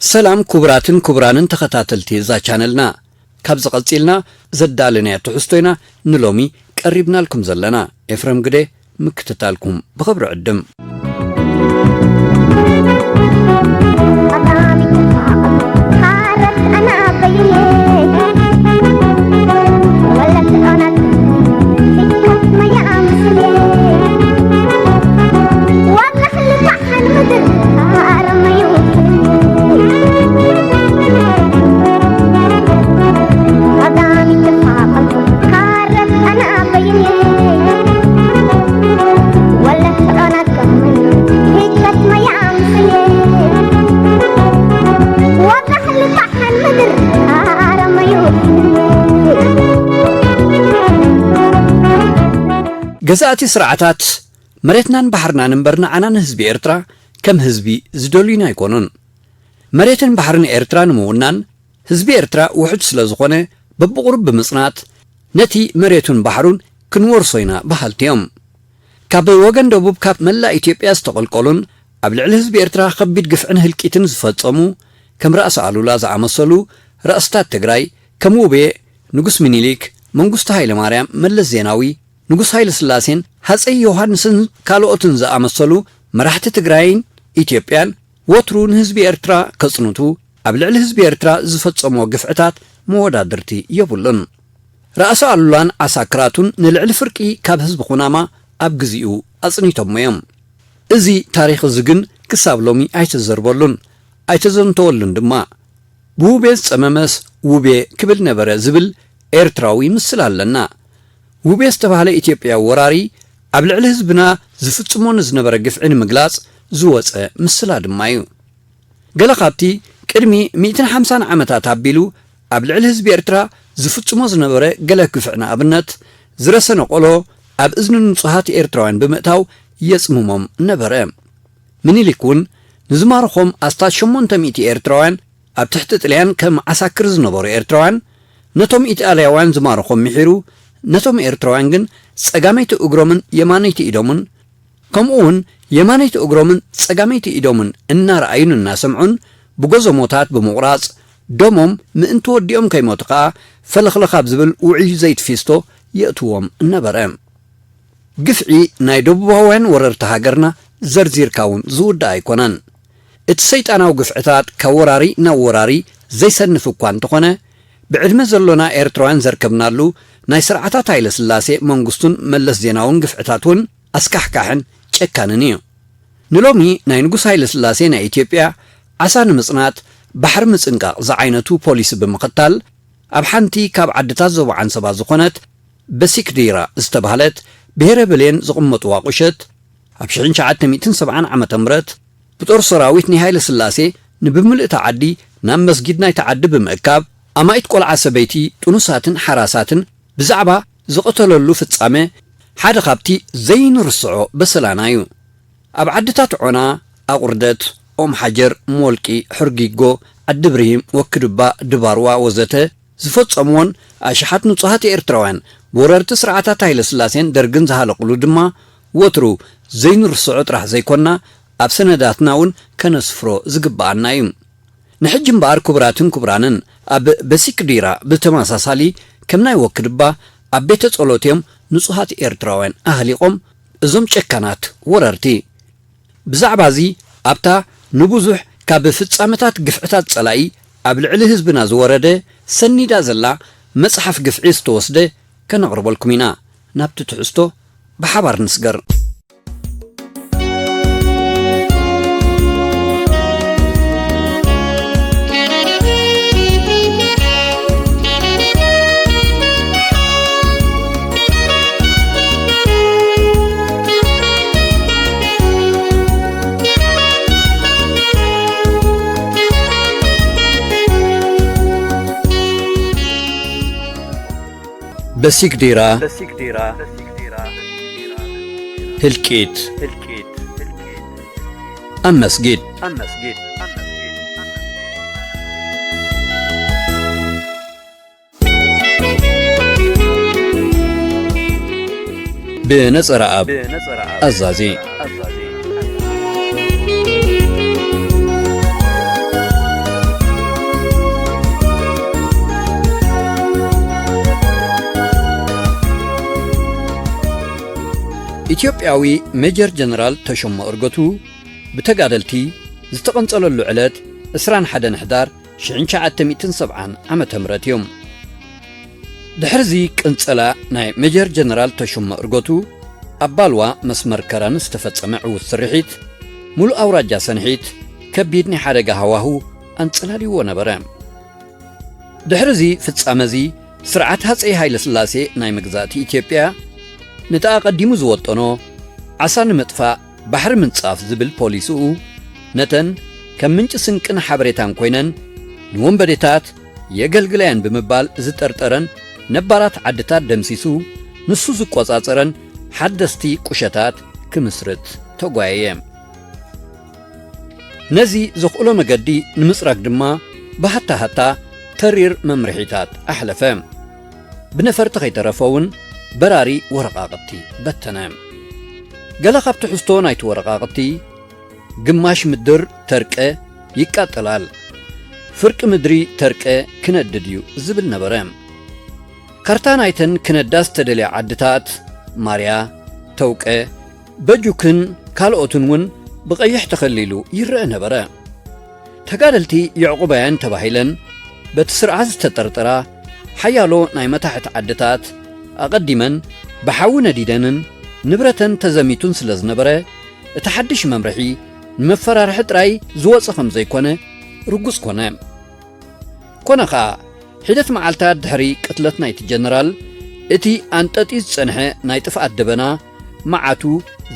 ሰላም ክቡራትን ክቡራንን ተኸታተልቲ እዛ ቻነልና፣ ካብዚ ቀጺልና ዘዳለናዮ ትሕዝቶ ኢና ንሎሚ ቀሪብናልኩም ዘለና። ኤፍረም ግደ ምክትታልኩም ብኽብሪ ዕድም። ገዛእቲ ስርዓታት መሬትናን ባሕርናን እምበር ንዓና ንህዝቢ ኤርትራ ከም ህዝቢ ዝደልዩና ኣይኮኑን። መሬትን ባሕርን ኤርትራ ንምውናን ህዝቢ ኤርትራ ውሑድ ስለ ዝኾነ፣ በብቑሩብ ብምጽናት ነቲ መሬቱን ባሕሩን ክንወርሶ ኢና በሃልቲ እዮም። ካብ ወገን ደቡብ ካብ መላእ ኢትዮጵያ ዝተቐልቀሉን ኣብ ልዕሊ ህዝቢ ኤርትራ ከቢድ ግፍዕን ህልቂትን ዝፈጸሙ ከም ራእሲ ኣሉላ ዝኣመሰሉ ራእስታት ትግራይ፣ ከም ውቤ፣ ንጉስ ምኒልክ፣ መንግስቱ ሃይለማርያም፣ መለስ ዜናዊ፣ ንጉስ ሃይለ ስላሴን ሃጸይ ዮሃንስን ካልኦትን ዝኣመሰሉ መራሕቲ ትግራይን ኢትዮጵያን ወትሩ ንህዝቢ ኤርትራ ከጽንቱ፣ ኣብ ልዕሊ ህዝቢ ኤርትራ ዝፈጸምዎ ግፍዕታት መወዳድርቲ የብሉን። ራእሲ ኣሉላን ዓሳክራቱን ንልዕሊ ፍርቂ ካብ ህዝቢ ኩናማ ኣብ ግዚኡ ኣጽኒቶሞ እዮም። እዚ ታሪኽ እዚ ግን ክሳብ ሎሚ ኣይተዘርበሉን፣ ኣይተዘንተወሉን ድማ። ብውቤ ዝጸመመስ ውቤ ክብል ነበረ ዝብል ኤርትራዊ ምስላ ኣለና። ውቤ ዝተባህለ ኢትዮጵያዊ ወራሪ ኣብ ልዕሊ ህዝብና ዝፍጽሞ ንዝነበረ ግፍዒ ንምግላጽ ዝወጸ ምስላ ድማ እዩ። ገለ ካብቲ ቅድሚ ሚእትን ሓምሳን ዓመታት ኣቢሉ ኣብ ልዕሊ ህዝቢ ኤርትራ ዝፍጽሞ ዝነበረ ገለ ግፍዒ ንኣብነት፣ ዝረሰነ ቆሎ ኣብ እዝኒ ንጹሃት ኤርትራውያን ብምእታው የጽምሞም ነበረ። ምኒልክ እውን ንዝማረኾም ኣስታት ሸሞንተ ሚእቲ ኤርትራውያን ኣብ ትሕቲ ጥልያን ከም ዓሳክር ዝነበሩ ኤርትራውያን፣ ነቶም ኢጣልያውያን ዝማረኾም ምሒሩ፣ ነቶም ኤርትራውያን ግን ጸጋመይቲ እግሮምን የማነይቲ ኢዶምን፣ ከምኡ እውን የማነይቲ እግሮምን ጸጋመይቲ ኢዶምን እናረኣዩን እናሰምዑን፣ ብጎዘሞታት ብምቑራጽ፣ ደሞም ምእንቲ ወዲኦም ከይሞቱ ከኣ ፈለኽለኽ ኣብ ዝብል ውዑይ ዘይቲ ፊስቶ የእትዎም ነበረ። ግፍዒ ናይ ደቡባውያን ወረርቲ ሃገርና ዘርዚርካ እውን ዝውዳእ ኣይኮነን። እቲ ሰይጣናዊ ግፍዕታት ካብ ወራሪ ናብ ወራሪ ዘይሰንፍ እኳ እንተኾነ፣ ብዕድመ ዘሎና ኤርትራውያን ዘርከብናሉ ናይ ስርዓታት ሃይለ ስላሴ መንግስቱን መለስ ዜናውን ግፍዕታት እውን ኣስካሕካሕን ጨካንን እዩ። ንሎሚ ናይ ንጉስ ሃይለ ስላሴ ናይ ኢትዮጵያ ዓሳ ንምጽናት ባሕሪ ምጽንቃቕ ዝዓይነቱ ፖሊሲ ብምኽታል፣ ኣብ ሓንቲ ካብ ዓድታት ዞባ ዓንሰባ ዝኾነት በሲክዲራ ዝተባህለት ብሄረ በሌን ዝቕመጥዋ ቁሸት፣ ኣብ ሽሕን ትሽዓተ ሚእትን ሰብዓን ዓመተ ምህረት ብጦር ሰራዊት ናይ ሃይለ ስላሴ ንብምልእታ ዓዲ ናብ መስጊድ ናይታ ዓዲ ብምእካብ፣ ኣማኢት ቆልዓ ሰበይቲ፣ ጥኑሳትን ሓራሳትን ብዛዕባ ዝቐተለሉ ፍጻመ ሓደ ካብቲ ዘይንርስዖ በሰላና እዩ። ኣብ ዓድታት ዖና፣ ኣቑርደት፣ ኦም ሓጀር፣ ሞልቂ፣ ሕርጊጎ፣ ዓዲ ብርሂም፣ ወክድባ፣ ድባርዋ ወዘተ ዝፈጸምዎን ኣሽሓት ንጹሃት ኤርትራውያን ብወረርቲ ስርዓታት ሃይለ ስላሴን ደርግን ዝሃለቑሉ ድማ ወትሩ ዘይንርስዖ ጥራሕ ዘይኮና፣ ኣብ ሰነዳትና እውን ከነስፍሮ ዝግብኣና እዩ። ንሕጂ እምበኣር ክቡራትን ክቡራንን ኣብ በሲክዲራ ብተመሳሳሊ ከም ናይ ወክድባ ኣብ ቤተ ጸሎት እዮም ንጹሃት ኤርትራውያን ኣህሊቖም እዞም ጨካናት ወረርቲ። ብዛዕባ እዚ ኣብታ ንብዙሕ ካብ ፍጻመታት ግፍዕታት ጸላኢ ኣብ ልዕሊ ህዝብና ዝወረደ ሰኒዳ ዘላ መጽሓፍ ግፍዒ ዝተወስደ ከነቕርበልኩም ኢና። ናብቲ ትሕዝቶ ብሓባር ንስገር። በሲክዲራ፣ ህልቂት፣ ኣብ መስጊድ። ብነጸረኣብ ኣዛዚ። ኢትዮጵያዊ ሜጀር ጀነራል ተሾመ እርገቱ ብተጋደልቲ ዝተቐንጸለሉ ዕለት ዕስራን ሓደን ሕዳር ሽሕን ትሽዓተ ሚእትን ሰብዓን ዓመተ ምህረት እዩ። ድሕርዚ ቅንጸላ ናይ ሜጀር ጀነራል ተሾመ እርገቱ ኣብ ባልዋ መስመር ከረን ዝተፈጸመ ዕዉት ስርሒት፣ ሙሉእ ኣውራጃ ሰንሒት ከቢድ ናይ ሓደጋ ሃዋሁ ኣንጸላልይዎ ነበረ። ድሕርዚ ፍጻመዚ፣ ስርዓት ሃጸይ ሃይለስላሴ ናይ መግዛእቲ ኢትዮጵያ፣ ነቲ ኣቐዲሙ ዝወጠኖ ዓሳ ንምጥፋእ ባሕሪ ምንጻፍ ዝብል ፖሊስኡ፣ ነተን ከም ምንጪ ስንቅን ሓበሬታን ኮይነን ንወንበዴታት የገልግላየን ብምባል ዝጠርጠረን ነባራት ዓድታት ደምሲሱ፣ ንሱ ዝቆጻጸረን ሓደስቲ ቁሸታት ክምስርት ተጓየየ። ነዚ ዘኽእሎ መገዲ ንምጽራግ ድማ ብሃታ ሃታ ተሪር መምርሒታት ኣሕለፈ። ብነፈርቲ ከይተረፈ እውን በራሪ ወረቓቕቲ በተነ። ገለ ካብ ትሕዝቶ ናይቲ ወረቓቕቲ፣ ግማሽ ምድር ተርቀ ይቃጠላል፣ ፍርቂ ምድሪ ተርቀ ክነድድ እዩ ዝብል ነበረ። ካርታ ናይተን ክነዳ ዝተደልያ ዓድታት፣ ማርያ፣ ተውቀ፣ በጁክን ካልኦትን እውን ብቐይሕ ተኸሊሉ ይረአ ነበረ። ተጋደልቲ የዕቑባውያን ተባሂለን በቲ ስርዓት ዝተጠርጠራ ሓያሎ ናይ መታሕት ዓድታት ኣቐዲመን ብሓዊ ነዲደንን ንብረተን ተዘሚቱን ስለ ዝነበረ፣ እቲ ሓድሽ መምርሒ ንመፈራርሒ ጥራይ ዝወጸ ከም ዘይኮነ ርጉጽ ኮነ። ኮነ ኸኣ፣ ሒደት መዓልታት ድሕሪ ቅትለት ናይቲ ጀነራል፣ እቲ ኣንጠጢ ዝጸንሐ ናይ ጥፍኣት ደበና መዓቱ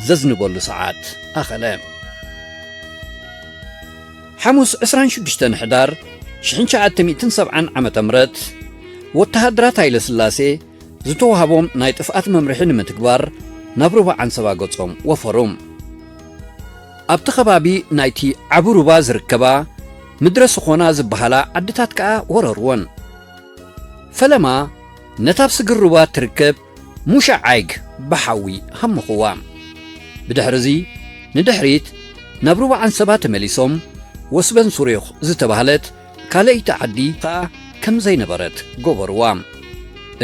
ዘዝንበሉ ሰዓት ኣኸለ። ሓሙስ ዕስራን ሽዱሽተን ሕዳር ሽሕን ትሽዓተ ሚእትን ሰብዓን ዓመተ ምህረት፣ ወተሃደራት ሃይለ ስላሴ ዝተዋህቦም ናይ ጥፍኣት መምርሒ ንምትግባር ናብ ሩባ ዓንሰባ ገጾም ወፈሩ። ኣብቲ ከባቢ ናይቲ ዓቢ ሩባ ዝርከባ ምድረ ስኾና ዝበሃላ ዓድታት ከኣ ወረርወን። ፈለማ ነታ ኣብ ስግር ሩባ ትርከብ ሙሻ ዓይግ ብሓዊ ሃመኽዋ። ብድሕርዚ ንድሕሪት ናብ ሩባ ዓንሰባ ተመሊሶም፣ ወስበን ሱሪኽ ዝተባህለት ካልኣይቲ ዓዲ ከኣ ከም ዘይነበረት ገበርዋ።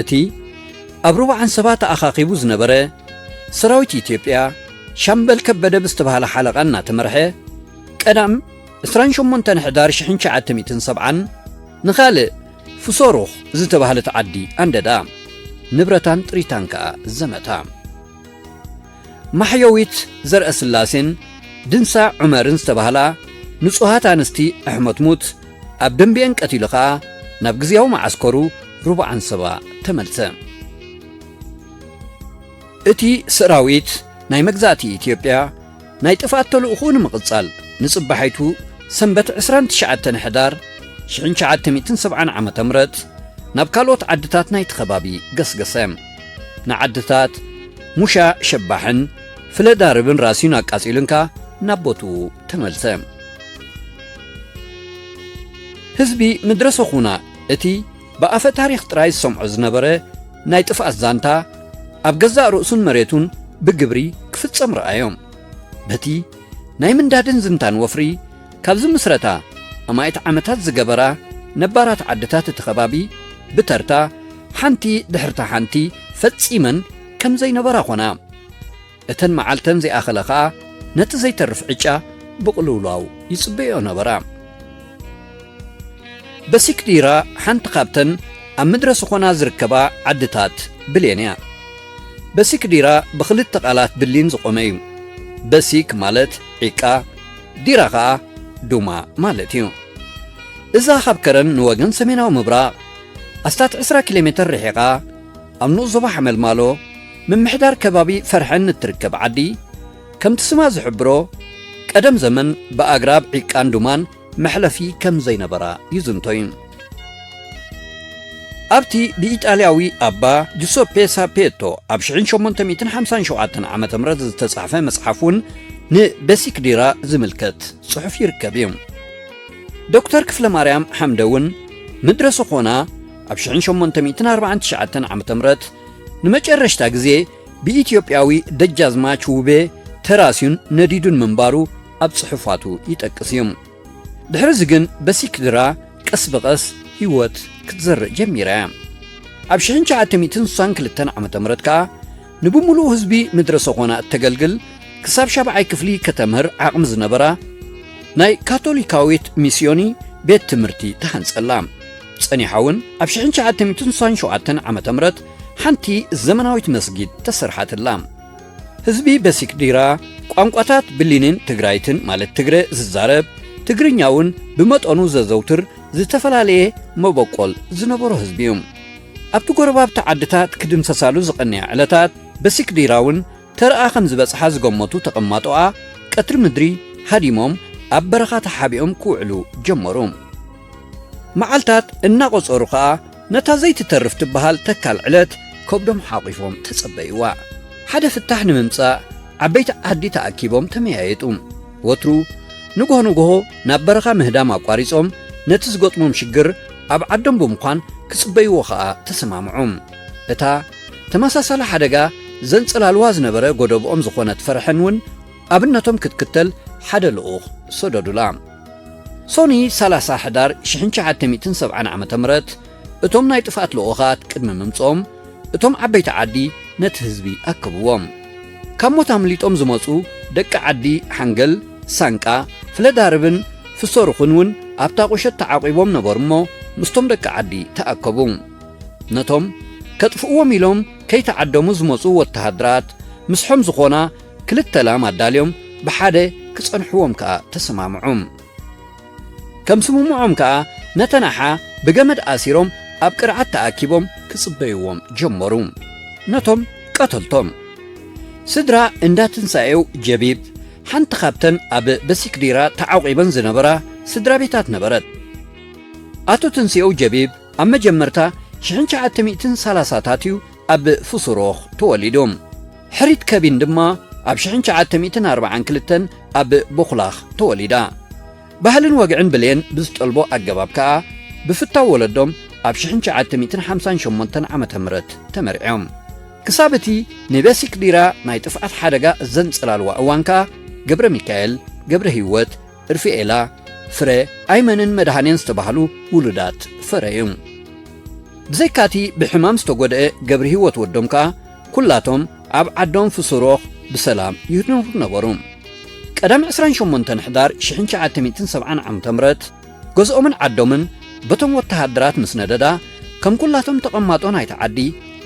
እቲ ኣብ ሩባ ዓንሰባ ተኣኻኺቡ ዝነበረ ሰራዊት ኢትዮጵያ፣ ሻምበል ከበደ ብዝተባህለ ሓለቓ እናተመርሐ፣ ቀዳም ዕስራን ሸሞንተን ሕዳር ሽሕን ትሽዓተ ሚእትን ሰብዓን ንኻልእ ፍሶሩኽ ዝተባህለት ዓዲ ኣንደዳ። ንብረታን ጥሪታን ከኣ ዘመታ። ማሕየዊት ዘርእስላሴን ድንሳ ዑመርን ዝተባህላ ንጹሃት ኣንስቲ ኣሕመትሙት ኣብ ደንቢየን ቀቲሉ ኸኣ ናብ ግዝያዊ መዓስከሩ ሩባ ዓንሰባ ተመልሰ። እቲ ሰራዊት ናይ መግዛእቲ ኢትዮጵያ ናይ ጥፍኣት ተልእኾኡ ንምቕጻል ንጽባሒቱ ሰንበት ዕስራን ትሽዓተን ሕዳር ሽሕን ትሽዓተ ሚእትን ሰብዓን ዓመተ ምህረት ናብ ካልኦት ዓድታት ናይቲ ከባቢ ገስገሰ። ንዓድታት ሙሻ ሸባሕን ፍለዳርብን ራስዩን ኣቃጺሉንካ ናብ ቦትኡ ተመልሰ። ህዝቢ ምድረ ሰኹና እቲ ብኣፈ ታሪኽ ጥራይ ዝሰምዖ ዝነበረ ናይ ጥፍኣት ዛንታ ኣብ ገዛእ ርእሱን መሬቱን ብግብሪ ክፍጸም ረኣዮም። በቲ ናይ ምንዳድን ዝንታን ወፍሪ ካብ ዝምስረታ ኣማኢት ዓመታት ዝገበራ ነባራት ዓድታት እቲ ከባቢ ብተርታ ሓንቲ ድሕርታ ሓንቲ ፈጺመን ከም ዘይነበራ ኾና። እተን መዓልተን ዘይኣኸለ ኸኣ ነቲ ዘይተርፍ ዕጫ ብቕልውላው ይጽበዮ ነበራ። በሲክ ዲራ ሓንቲ ካብተን ኣብ ምድረ ስኾና ዝርከባ ዓድታት ብሌን እያ። በሲክ ዲራ ብኽልተ ቃላት ብሊን ዝቖመ እዩ። በሲክ ማለት ዒቃ፣ ዲራ ኸኣ ዱማ ማለት እዩ። እዛ ካብ ከረን ንወገን ሰሜናዊ ምብራቕ ኣስታት ዕስራ ኪሎ ሜተር ርሒቓ፣ ኣብ ንኡስ ዞባ ሓመልማሎ ምምሕዳር ከባቢ ፈርሐን እትርከብ ዓዲ፣ ከምቲ ስማ ዝሕብሮ፣ ቀደም ዘመን ብኣግራብ ዒቃን ዱማን መሕለፊ ከም ዘይነበራ ይዝንቶ እዩ። ኣብቲ ብኢጣልያዊ ኣባ ጁሶፔ ሳፔቶ ኣብ ሽሕን ሸሞንተ ሚእትን ሓምሳን ሸውዓተን ዓመተ ምህረት ዝተጻሕፈ መጽሓፍ እውን ንበሲክ ዲራ ዝምልከት ጽሑፍ ይርከብ እዩ። ዶክተር ክፍለ ማርያም ሓምደ እውን ምድረ ሰኾና ኣብ ሽሕን ሸሞንተ ሚእትን ኣርባዓን ትሽዓተን ዓመተ ምህረት ንመጨረሽታ ግዜ ብኢትዮጵያዊ ደጃዝማች ውቤ ተራስዩን ነዲዱን ምንባሩ ኣብ ጽሑፋቱ ይጠቅስ እዩ። ድሕርዚ ግን በሲክ ዲራ ቀስ ብቐስ ህይወት ክትዘርእ ጀሚራ እያ። ኣብ ሽሕን ትሽዓተ ሚእትን ስሳን ክልተን ዓመተ ምህረት ከኣ ንብምሉኡ ህዝቢ ምድረ ሰኾና እተገልግል፣ ክሳብ ሻብዓይ ክፍሊ ከተምህር ዓቕሚ ዝነበራ ናይ ካቶሊካዊት ሚስዮኒ ቤት ትምህርቲ ተሃንጸላ። ጸኒሓ እውን ኣብ ሽሕን ትሽዓተ ሚእትን ስሳን ሸውዓተን ዓመተ ምህረት ሓንቲ ዘመናዊት መስጊድ ተሰርሓትላ። ህዝቢ በሲክዲራ ቋንቋታት ብሊንን ትግራይትን ማለት ትግረ ዝዛረብ፣ ትግርኛ እውን ብመጠኑ ዘዘውትር ዝተፈላለየ መበቆል ዝነበሮ ህዝቢ እዩ። ኣብቲ ጎረባብቲ ዓድታት ክድምሰሳሉ ዝቐነያ ዕለታት በሲክዲራ እውን ተረኣ ከም ዝበጽሓ ዝገመቱ ተቐማጦኣ ቀትሪ ምድሪ ሃዲሞም ኣብ በረኻ ተሓቢኦም ክውዕሉ ጀመሩ። መዓልታት እናቖጸሩ ኸኣ ነታ ዘይትተርፍ ትበሃል ተካል ዕለት ከብዶም ሓቒፎም ተጸበይዋ። ሓደ ፍታሕ ንምምጻእ ዓበይቲ ዓዲ ተኣኪቦም ተመያየጡ። ወትሩ ንግሆ ንግሆ ናብ በረኻ ምህዳም ኣቋሪጾም ነቲ ዝገጥሞም ሽግር ኣብ ዓዶም ብምዃን ክጽበይዎ ኸኣ ተሰማምዑ። እታ ተመሳሳሊ ሓደጋ ዘንጸላልዋ ዝነበረ ጎደብኦም ዝኾነት ፈርሐን እውን ኣብነቶም ክትክተል ሓደ ልኡኽ ሰደዱላ። ሶኒ ሰላሳ ሕዳር ሽሕን ትሽዓተ ሚእትን ሰብዓን ዓመተ ምህረት እቶም ናይ ጥፍኣት ልኡኻት ቅድሚ ምምጽኦም እቶም ዓበይቲ ዓዲ ነቲ ህዝቢ ኣከብዎም። ካብ ሞት ኣምሊጦም ዝመጹ ደቂ ዓዲ ሓንገል፣ ሳንቃ፣ ፍለዳርብን ፍሰሩኽን እውን ኣብታ ቁሸት ተዓቂቦም ነበሩ እሞ ምስቶም ደቂ ዓዲ ተኣከቡ። ነቶም ከጥፍእዎም ኢሎም ከይተዓደሙ ዝመጹ ወተሃደራት ምስሖም ዝኾና ክልተ ላም ኣዳልዮም ብሓደ ክጸንሕዎም ከኣ ተሰማምዑ። ከም ስምምዖም ከኣ ነተን ኣሓ ብገመድ ኣሲሮም ኣብ ቅርዓት ተኣኪቦም ክጽበይዎም ጀመሩ። ነቶም ቀተልቶም ስድራ እንዳ ትንሳኤው ጀቢብ ሓንቲ ካብተን ኣብ በሲክዲራ ተዓቂበን ዝነበራ ስድራ ቤታት ነበረት። ኣቶ ትንስኤው ጀቢብ ኣብ መጀመርታ ሽሕን ትሽዓተ ሚእትን ሰላሳታት እዩ ኣብ ፍሱሮኽ ተወሊዱ። ሕሪት ከቢን ድማ ኣብ ሽሕን ትሽዓተ ሚእትን ኣርብዓን ክልተን ኣብ ቦኹላኽ ተወሊዳ። ባህልን ወግዕን ብሌን ብዝጠልቦ ኣገባብ ከኣ ብፍታው ወለዶም ኣብ ሽሕን ትሽዓተ ሚእትን ሓምሳን ሸሞንተን ዓመተ ምህረት ተመርዕዮም። ክሳብ እቲ ንበሲክዲራ ናይ ጥፍኣት ሓደጋ ዘንጸላልዋ እዋን ከኣ ገብረ ሚካኤል፣ ገብረ ህይወት፣ እርፊኤላ፣ ፍረ፣ ኣይመንን መድሃኔን ዝተባህሉ ውሉዳት ፈረዩ። ብዘይካቲ ብሕማም ዝተጎድአ ገብረ ህይወት ወዶም ከኣ ኩላቶም ኣብ ዓዶም ፍሱሮኽ ብሰላም ይነብሩ ነበሩ። ቀዳም ዕስራን ሸሞንተን ሕዳር ሽሕን ትሽዓተ ሚእትን ሰብዓን ዓመተ ምህረት ገዝኦምን ዓዶምን በቶም ወተሃደራት ምስ ነደዳ፣ ከም ኩላቶም ተቐማጦ ናይቲ ዓዲ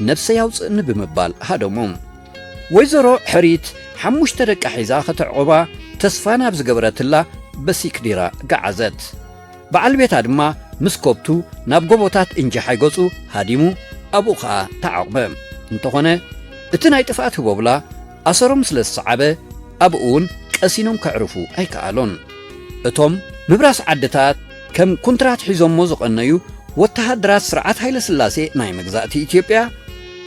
ነብሰይ ኣውጽእኒ ብምባል ሃደሙ። ወይዘሮ ሕሪት ሓሙሽተ ደቃ ሒዛ ከተዕቑባ ተስፋ ናብ ዝገበረትላ በሲክዲራ ገዓዘት። በዓል ቤታ ድማ ምስ ከብቱ ናብ ጎቦታት እንጃሓይ ገጹ ሃዲሙ ኣብኡ ኸኣ ተዓቑበ። እንተኾነ እቲ ናይ ጥፍኣት ህቦብላ ኣሰሮም ስለ ዝሰዓበ ኣብኡ እውን ቀሲኖም ከዕርፉ ኣይከኣሉን። እቶም ምብራስ ዓድታት ከም ኩንትራት ሒዞሞ ዝቐነዩ ወተሃደራት ስርዓት ሃይለ ስላሴ ናይ መግዛእቲ ኢትዮጵያ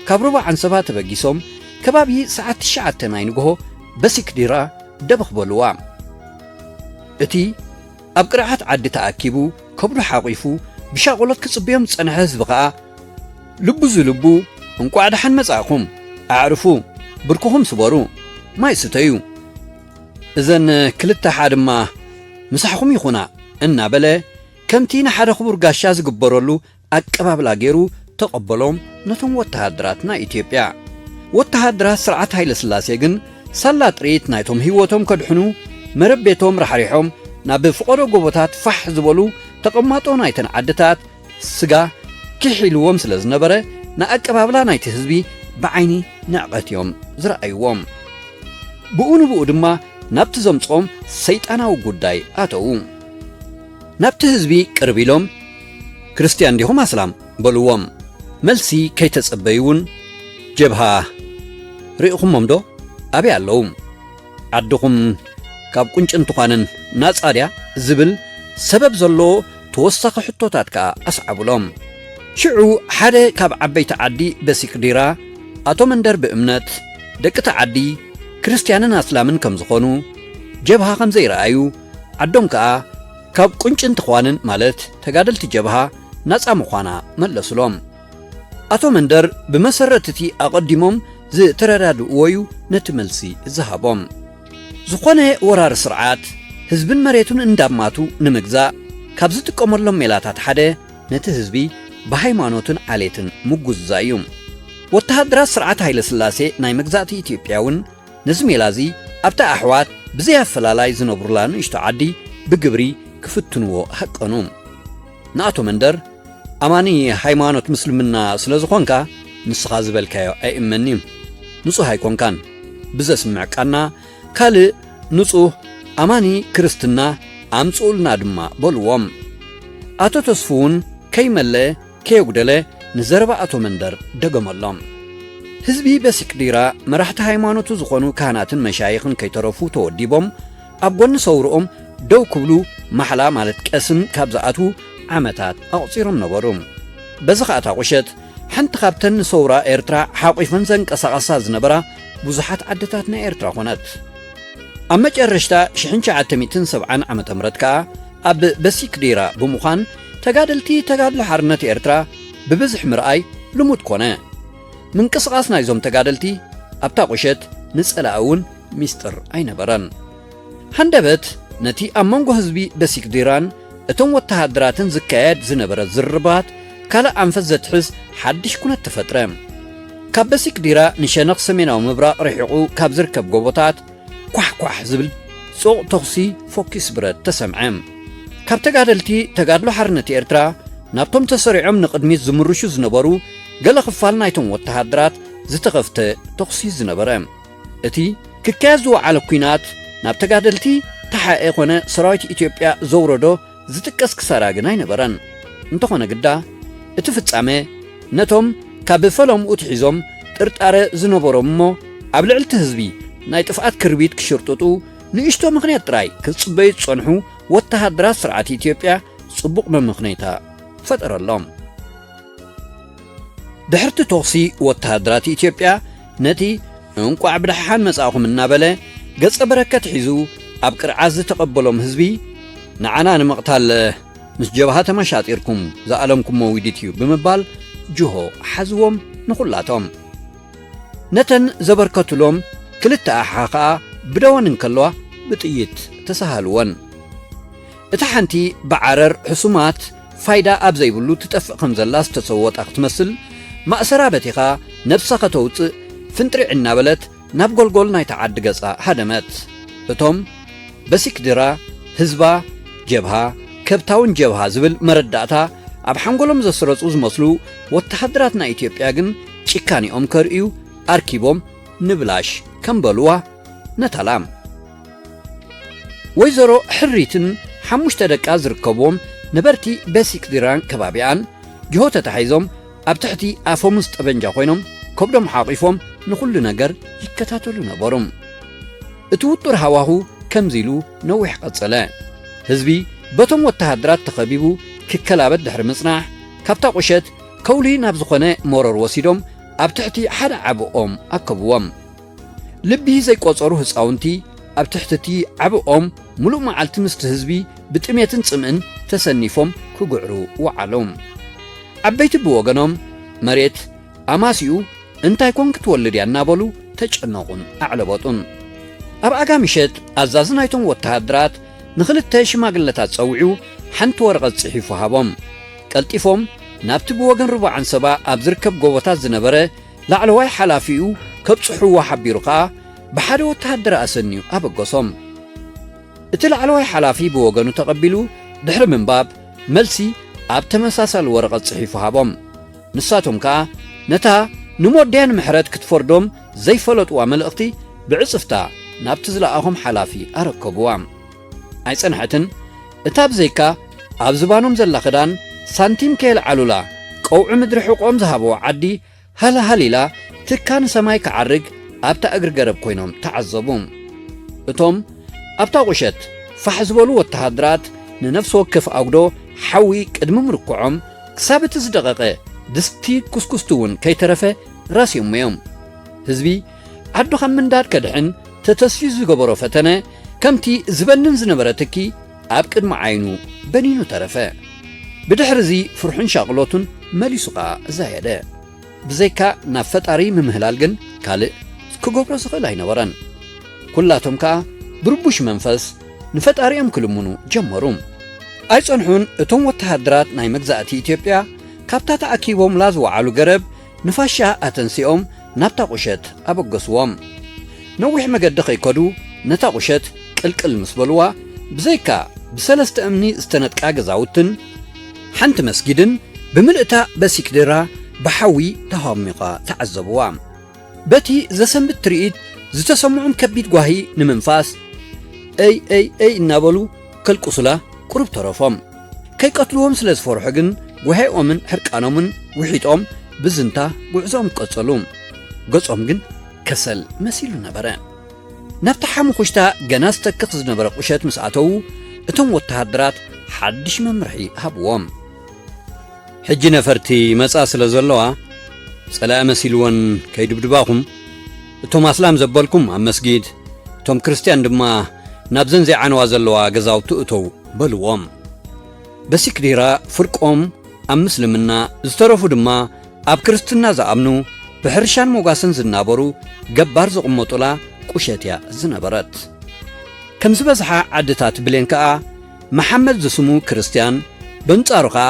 ካብ ሩባ ዓንሰባ ተበጊሶም ከባቢ ሰዓት ትሽዓተ ናይ ንግሆ በሲክዲራ ደበኽ በልዋ። እቲ ኣብ ቅርዓት ዓዲ ተኣኪቡ ከብዱ ሓቒፉ ብሻቕሎት ክጽበዮም ዝጸንሐ ህዝቢ ኸኣ ልቡ ዝልቡ እንቋዕ ደሓን መጻእኹም፣ ኣዕርፉ፣ ብርክኹም ስበሩ፣ ማይ ስተዩ፣ እዘን ክልተ ሓ ድማ ምሳሕኹም ይኹና እናበለ ከምቲ ንሓደ ክቡር ጋሻ ዝግበረሉ ኣቀባብላ ገይሩ ተቐበሎም ነቶም ወተሃደራት ናይ ኢትዮጵያ። ወተሃደራት ስርዓት ሃይለ ስላሴ ግን ሳላ ጥሪት ናይቶም ህይወቶም ከድሕኑ መረብ ቤቶም ራሕሪሖም ናብ ፍቐዶ ጎቦታት ፋሕ ዝበሉ ተቐማጦ ናይተን ዓድታት ስጋ ኪሕ ኢልዎም ስለ ዝነበረ ንኣቀባብላ ናይቲ ህዝቢ ብዓይኒ ንዕቐት እዮም ዝረኣይዎም። ብኡ ንብኡ ድማ ናብቲ ዘምጽኦም ሰይጣናዊ ጉዳይ ኣተዉ። ናብቲ ህዝቢ ቅርብ ኢሎም ክርስትያን ዲኹም ኣስላም በልዎም። መልሲ ከይተጸበዩ እውን ጀብሃ ርኢኹሞም ዶ? ኣበይ ኣለዉ? ዓድኹም ካብ ቁንጭን ትዃንን ናጻ ድያ? ዝብል ሰበብ ዘለዎ ተወሳኺ ሕቶታት ከኣ ኣስዓቡሎም። ሽዑ ሓደ ካብ ዓበይቲ ዓዲ በሲክዲራ ኣቶ መንደር ብእምነት ደቂ እቲ ዓዲ ክርስትያንን ኣስላምን ከም ዝኾኑ፣ ጀብሃ ከም ዘይረኣዩ፣ ዓዶም ከኣ ካብ ቁንጭን ትዃንን ማለት ተጋደልቲ ጀብሃ ናጻ ምዃና መለሱሎም። ኣቶ መንደር ብመሰረት እቲ ኣቐዲሞም ዝተረዳድእዎ እዩ ነቲ መልሲ ዝሃቦም። ዝኾነ ወራሪ ስርዓት ህዝብን መሬቱን እንዳማቱ ንምግዛእ ካብ ዝጥቀመሎም ሜላታት ሓደ ነቲ ህዝቢ ብሃይማኖትን ዓሌትን ምጉዝዛይ እዩ። ወተሃደራት ስርዓት ሃይለ ስላሴ ናይ መግዛእቲ ኢትዮጵያ እውን ነዚ ሜላ እዚ ኣብታ ኣሕዋት ብዘይ ኣፈላላይ ዝነብሩላ ንእሽቶ ዓዲ ብግብሪ ክፍትንዎ ሃቀኑ። ንኣቶ መንደር፣ ኣማኒ ሃይማኖት ምስልምና ስለ ዝኾንካ ንስኻ ዝበልካዮ ኣይእመን'ዩ። ንጹህ ኣይኮንካን። ብዘስምዕ ቃና ካልእ ንጹህ ኣማኒ ክርስትና ኣምጽኡልና ድማ በልዎም። ኣቶ ተስፉ እውን ከይመለአ ከየጉደለ ንዘረባ ኣቶ መንደር ደገመሎም። ህዝቢ በሲክዲራ መራሕቲ ሃይማኖቱ ዝኾኑ ካህናትን መሻይኽን ከይተረፉ ተወዲቦም ኣብ ጎኒ ሰውርኦም ደው ክብሉ ማሕላ ማለት ቀስም ካብ ዝኣትዉ ዓመታት ኣቑጺሮም ነበሩ። በዚ ኸኣ እታ ቁሸት ሓንቲ ካብተን ንሰውራ ኤርትራ ሓቑፈን ዘንቀሳቐሳ ዝነበራ ብዙሓት ዓድታት ናይ ኤርትራ ኾነት። ኣብ መጨረሽታ ሽሕን ትሽዓተ ሚእትን ሰብዓን ዓመተ ምህረት ከኣ ኣብ በሲክዲራ ብምዃን ተጋደልቲ ተጋድሎ ሓርነት ኤርትራ ብብዝሒ ምርኣይ ልሙድ ኮነ። ምንቅስቓስ ናይዞም ተጋደልቲ ኣብታ ቁሸት ንጸላኢ እውን ሚስጥር ኣይነበረን። ሃንደበት ነቲ ኣብ መንጎ ህዝቢ በሲክዲራን እቶም ወተሃደራትን ዝካየድ ዝነበረ ዝርባት ካልእ ኣንፈት ዘትሕዝ ሓድሽ ኩነት ተፈጥረ። ካብ በሲክዲራ ንሸነኽ ሰሜናዊ ምብራቕ ርሒቑ ካብ ዝርከብ ጎቦታት ኳሕ ኳሕ ዝብል ጽዑቕ ተኹሲ ፎኪስ ብረት ተሰምዐ። ካብ ተጋደልቲ ተጋድሎ ሓርነት ኤርትራ ናብቶም ተሰሪዖም ንቕድሚት ዝምርሹ ዝነበሩ ገለ ክፋል ናይቶም ወተሃደራት ዝተኸፍተ ተኹሲ ዝነበረ። እቲ ክካየድ ዝወዓለ ኲናት ናብ ተጋደልቲ ተሓኤ ኮነ ሰራዊት ኢትዮጵያ ዘውረዶ ዝጥቀስ ክሳራ ግን ኣይነበረን። እንተኾነ ግዳ፣ እቲ ፍጻመ ነቶም ካብ ፈለምኡ ትሒዞም ጥርጣረ ዝነበሮም እሞ ኣብ ልዕሊ እቲ ህዝቢ ናይ ጥፍኣት ክርቢት ክሽርጥጡ ንእሽቶ ምኽንያት ጥራይ ክጽበዩ ዝጸንሑ ወተሃደራት ስርዓት ኢትዮጵያ ጽቡቕ መመኽነይታ ፈጠረሎም። ድሕርቲ ተኹሲ ወተሃደራት ኢትዮጵያ ነቲ እንቋዕ ብደሓን መጻእኹም እናበለ ገጸ በረከት ሒዙ ኣብ ቅርዓት ዝተቐበሎም ህዝቢ ንዓና ንምቕታል ምስ ጀብሃ ተመሻጢርኩም ዝኣለምኩሞ ውዲት እዩ ብምባል ጅሆ ሓዝዎም ንኹላቶም። ነተን ዘበርከቱሎም ክልተ ኣሓ ኸኣ ብደወን እንከለዋ ብጥይት ተሳሃልወን። እታ ሓንቲ ብዓረር ሕሱማት ፋይዳ ኣብ ዘይብሉ ትጠፍእ ከም ዘላ ዝተሰወጣ ክትመስል ማእሰራ በቲኻ ነብሳ ከተውጽእ ፍንጥሪዕ እናበለት ናብ ጎልጎል ናይታ ዓዲ ገጻ ሃደመት። እቶም በሲክድራ ህዝባ ጀብሃ ከብታውን ጀብሃ ዝብል መረዳእታ ኣብ ሓንጎሎም ዘስረጹ ዝመስሉ ወተሃደራት ናይ ኢትዮጵያ ግን ጭካኔኦም ከርእዩ ኣርኪቦም ንብላሽ ከም በልዋ ነታ ላም። ወይዘሮ ሕሪትን ሓሙሽተ ደቃ ዝርከብዎም ነበርቲ በሲክድራን ከባቢኣን ጅሆ ተታሒዞም ኣብ ትሕቲ ኣፈሙዝ ጠበንጃ ኮይኖም ከብዶም ሓቒፎም ንኹሉ ነገር ይከታተሉ ነበሩ። እቲ ውጡር ሃዋሁ ከምዚ ኢሉ ነዊሕ ቀጸለ። ህዝቢ በቶም ወተሃደራት ተኸቢቡ ክከላበት ድሕሪ ምጽናሕ፣ ካብታ ቁሸት ከውሊ ናብ ዝኾነ መሮር ወሲዶም ኣብ ትሕቲ ሓደ ዓቢ ኦም ኣከብዎም። ልቢ ዘይቆጸሩ ህጻውንቲ ኣብ ትሕቲ እቲ ዓቢ ኦም ምሉእ መዓልቲ ምስቲ ህዝቢ ብጥሜትን ጽምእን ተሰኒፎም ክግዕሩ ወዓሉ። ዓበይቲ ብወገኖም መሬት ኣማሲኡ እንታይ ኮን ክትወልድ እያ እናበሉ ተጨነቑን ኣዕለበጡን። ኣብ ኣጋ ምሸት ኣዛዚ ናይቶም ወተሃደራት ንኽልተ ሽማግለታት ጸዊዑ ሓንቲ ወረቐት ጽሒፉ ሃቦም። ቀልጢፎም ናብቲ ብወገን ርቡዕ ዓንሰባ ኣብ ዝርከብ ጎቦታት ዝነበረ ላዕለዋይ ሓላፊኡ ከብጽሕዎ ሓቢሩ ከኣ ብሓደ ወተሃደር ኣሰንዩ ኣበገሶም። እቲ ላዕለዋይ ሓላፊ ብወገኑ ተቐቢሉ ድሕሪ ምንባብ መልሲ ኣብ ተመሳሳሊ ወረቐት ጽሒፉ ሃቦም። ንሳቶም ከኣ ነታ ንሞዴያን ምሕረት ክትፈርዶም ዘይፈለጥዋ መልእኽቲ ብዕጽፍታ ናብቲ ዝለኣኾም ሓላፊ ኣረከብዋ። ኣይጸንሐትን። እታ ብዘይካ ኣብ ዝባኖም ዘላ ክዳን ሳንቲም ከየልዓሉላ ቀውዒ ምድሪ ሕቖም ዝሃብዋ ዓዲ ሃልሃል ኢላ ትካ ንሰማይ ክዓርግ ኣብታ እግሪ ገረብ ኮይኖም ተዓዘቡ። እቶም ኣብታ ቁሸት ፋሕ ዝበሉ ወተሃደራት ንነፍሲ ወከፍ ኣጉዶ ሓዊ ቅድሚ ምርኩዖም ክሳብ እቲ ዝደቐቐ ድስቲ ኩስኩስቲ እውን ከይተረፈ ራስዮሞ እዮም። ህዝቢ ዓዱ ካብ ምንዳድ ከድሕን ተተስፍዩ ዝገበሮ ፈተነ ከምቲ ዝበንን ዝነበረ ትኪ ኣብ ቅድሚ ዓይኑ በኒኑ ተረፈ። ብድሕሪ እዚ ፍርሑን ሻቕሎቱን መሊሱ ኸኣ ዛየደ። ብዘይካ ናብ ፈጣሪ ምምህላል ግን ካልእ ክገብሮ ዝኽእል ኣይነበረን። ኩላቶም ከኣ ብርቡሽ መንፈስ ንፈጣሪኦም ክልምኑ ጀመሩ። ኣይጸንሑን እቶም ወተሃደራት ናይ መግዛእቲ ኢትዮጵያ ካብታ ተኣኪቦምላ ዝወዓሉ ገረብ ንፋሻ ኣተንሲኦም ናብታ ቁሸት ኣበገስዎም። ነዊሕ መገዲ ከይከዱ ነታ ቁሸት ቅልቅል ምስ በልዋ፣ ብዘይካ ብሰለስተ እምኒ ዝተነድቃ ገዛውትን ሓንቲ መስጊድን ብምልእታ በሲክዴራ ብሓዊ ተሃሚቓ ተዓዘብዋ። በቲ ዘሰንብድ ትርኢት ዝተሰምዖም ከቢድ ጓሂ ንምንፋስ፣ "እይ፣ እይ፣ እይ" እናበሉ ከልቅሱላ ቁሩብ ተረፎም። ከይቀትልዎም ስለ ዝፈርሑ ግን፣ ጓሂኦምን ሕርቃኖምን ውሒጦም ብዝንታ ጉዕዞኦም ቀጸሉ። ገጾም ግን ከሰል መሲሉ ነበረ። ናብታ ሓሙኹሽታ ገና ዝተክኽ ዝነበረ ቁሸት ምስ ኣተዉ፣ እቶም ወተሃደራት ሓድሽ መምርሒ ሃብዎም። "ሕጂ ነፈርቲ ይመጻ ስለ ዘለዋ፣ ጸላኢ መሲልወን ከይድብድባኹም፣ እቶም ኣስላም ዘበልኩም ኣብ መስጊድ፣ እቶም ክርስትያን ድማ ናብዘን ዘይዓነዋ ዘለዋ ገዛውቲ እተው" በልዎም። በሲክዲራ ፍርቆም ኣብ ምስልምና፣ ዝተረፉ ድማ ኣብ ክርስትና ዝኣምኑ፣ ብሕርሻን ሞጓሰን ዝናበሩ ገባር ዝቕመጡላ ቁሸት እያ ዝነበረት። ከም ዝበዝሓ ዓድታት ብሌን ከኣ፣ መሓመድ ዝስሙ ክርስትያን፣ በንጻሩ ከኣ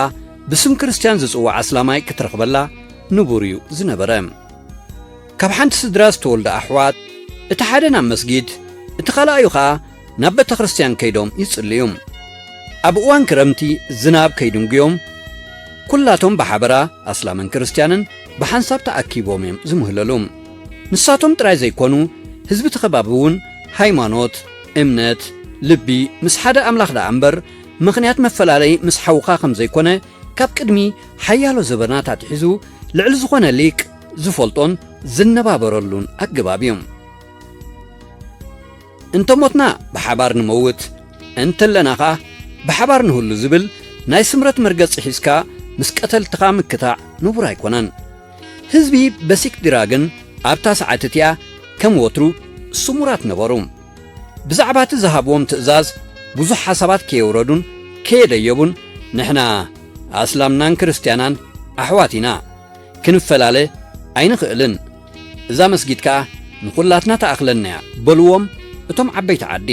ብስም ክርስትያን ዝጽዋዕ ኣስላማይ ክትረኽበላ ንቡር እዩ ዝነበረ። ካብ ሓንቲ ስድራ ዝተወልዱ ኣሕዋት፣ እቲ ሓደ ናብ መስጊድ፣ እቲ ካልኣዩ ኸኣ ናብ ቤተ ክርስትያን ከይዶም ይጽልዩ። ኣብ እዋን ክረምቲ ዝናብ ከይድንጉዮም፣ ኩላቶም ብሓበራ ኣስላምን ክርስትያንን ብሓንሳብ ተኣኪቦም እዮም ዝምህለሉ። ንሳቶም ጥራይ ዘይኮኑ፣ ህዝቢ እቲ ከባቢ እውን ሃይማኖት፣ እምነት፣ ልቢ ምስ ሓደ ኣምላኽ ደኣ እምበር፣ ምኽንያት መፈላለዪ ምስ ሓውኻ ከም ዘይኮነ፣ ካብ ቅድሚ ሓያሎ ዘበናት ኣትሒዙ ልዕሊ ዝኾነ ሊቅ ዝፈልጦን ዝነባበረሉን ኣገባብ እዩ። "እንተ ሞትና ብሓባር ንመውት፣ እንተለና ኸኣ ብሓባር ንህሉ" ዝብል ናይ ስምረት መርገጺ ሒዝካ ምስ ቀተልትኻ ምክታዕ ንቡር ኣይኮነን። ህዝቢ በሲክዲራ ግን ኣብታ ሰዓት እቲኣ ከም ወትሩ ስሙራት ነበሩ። ብዛዕባ እቲ ዝሃብዎም ትእዛዝ ብዙሕ ሓሳባት ከየውረዱን ከየደየቡን፣ "ንሕና ኣስላምናን ክርስትያናን ኣሕዋት ኢና፣ ክንፈላለ ኣይንኽእልን፣ እዛ መስጊድ ከኣ ንኹላትና ትኣኽለና እያ" በልዎም እቶም ዓበይቲ ዓዲ።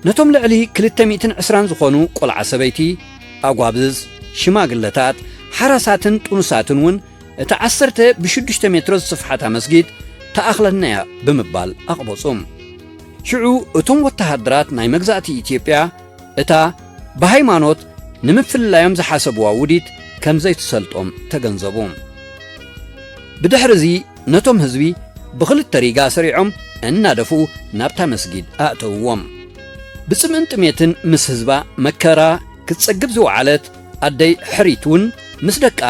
ነቶም ልዕሊ ክልተ ሚእትን ዕስራን ዝኾኑ ቆልዓ ሰበይቲ፣ ኣጓብዝ፣ ሽማግለታት፣ ሓራሳትን ጥኑሳትን እውን፣ "እቲ ዓሰርተ ብሽዱሽተ ሜትሮ ዝስፍሓታ መስጊድ ትኣኽለና እያ" ብምባል ኣቕበጹ። ሽዑ እቶም ወተሃደራት ናይ መግዛእቲ ኢትዮጵያ እታ ብሃይማኖት ንምፍልላዮም ዝሓሰብዋ ውዲት ከም ዘይትሰልጦም ተገንዘቡ። ብድሕሪ እዚ ነቶም ህዝቢ ብኽልተ ሪጋ ሰሪዖም እናደፍኡ ናብታ መስጊድ ኣእተውዎም። ብጽምእን ጥሜትን ምስ ህዝባ መከራ ክትጸግብ ዝወዓለት ኣደይ ሕሪት እውን ምስ ደቃ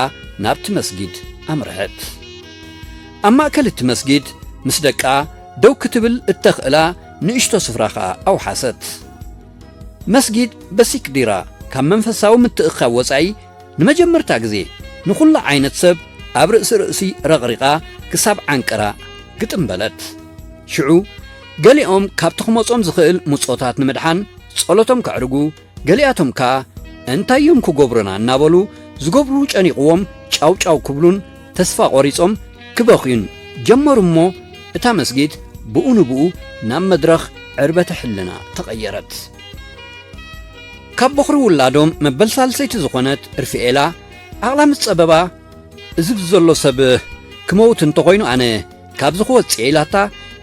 ናብቲ መስጊድ ኣምርሐት። ኣብ ማእከል እቲ መስጊድ ምስ ደቃ ደው ክትብል እተኽእላ ንእሽቶ ስፍራ ኸኣ ኣውሓሰት። መስጊድ በሲክዲራ ካብ መንፈሳዊ ምትእኽኻብ ወጻኢ ንመጀመርታ ግዜ ንኹሉ ዓይነት ሰብ ኣብ ርእሲ ርእሲ ረቕሪቓ ክሳብ ዓንቀራ ግጥም በለት። ሽዑ ገሊኦም ካብቲ ክመጾም ዝኽእል ምጾታት ንምድሓን ጸሎቶም ከዕርጉ፣ ገሊኣቶም ከኣ እንታይ እዮም ክገብሩና እናበሉ ዝገብሩ ጨኒቕዎም ጫው ጫው ክብሉን ተስፋ ቆሪጾም ክበኽዩን ጀመሩ እሞ እታ መስጊድ ብኡ ንብኡ ናብ መድረኽ ዕርበተ ሕልና ተቐየረት። ካብ በኹሪ ውላዶም መበል ሳልሰይቲ ዝኾነት ርፍኤላ ዓቕላ ምስ ጸበባ፣ "እዚ ዘሎ ሰብ ክመውት እንተኾይኑ ኣነ ካብዚ ክወጽእ እየ" ኢላታ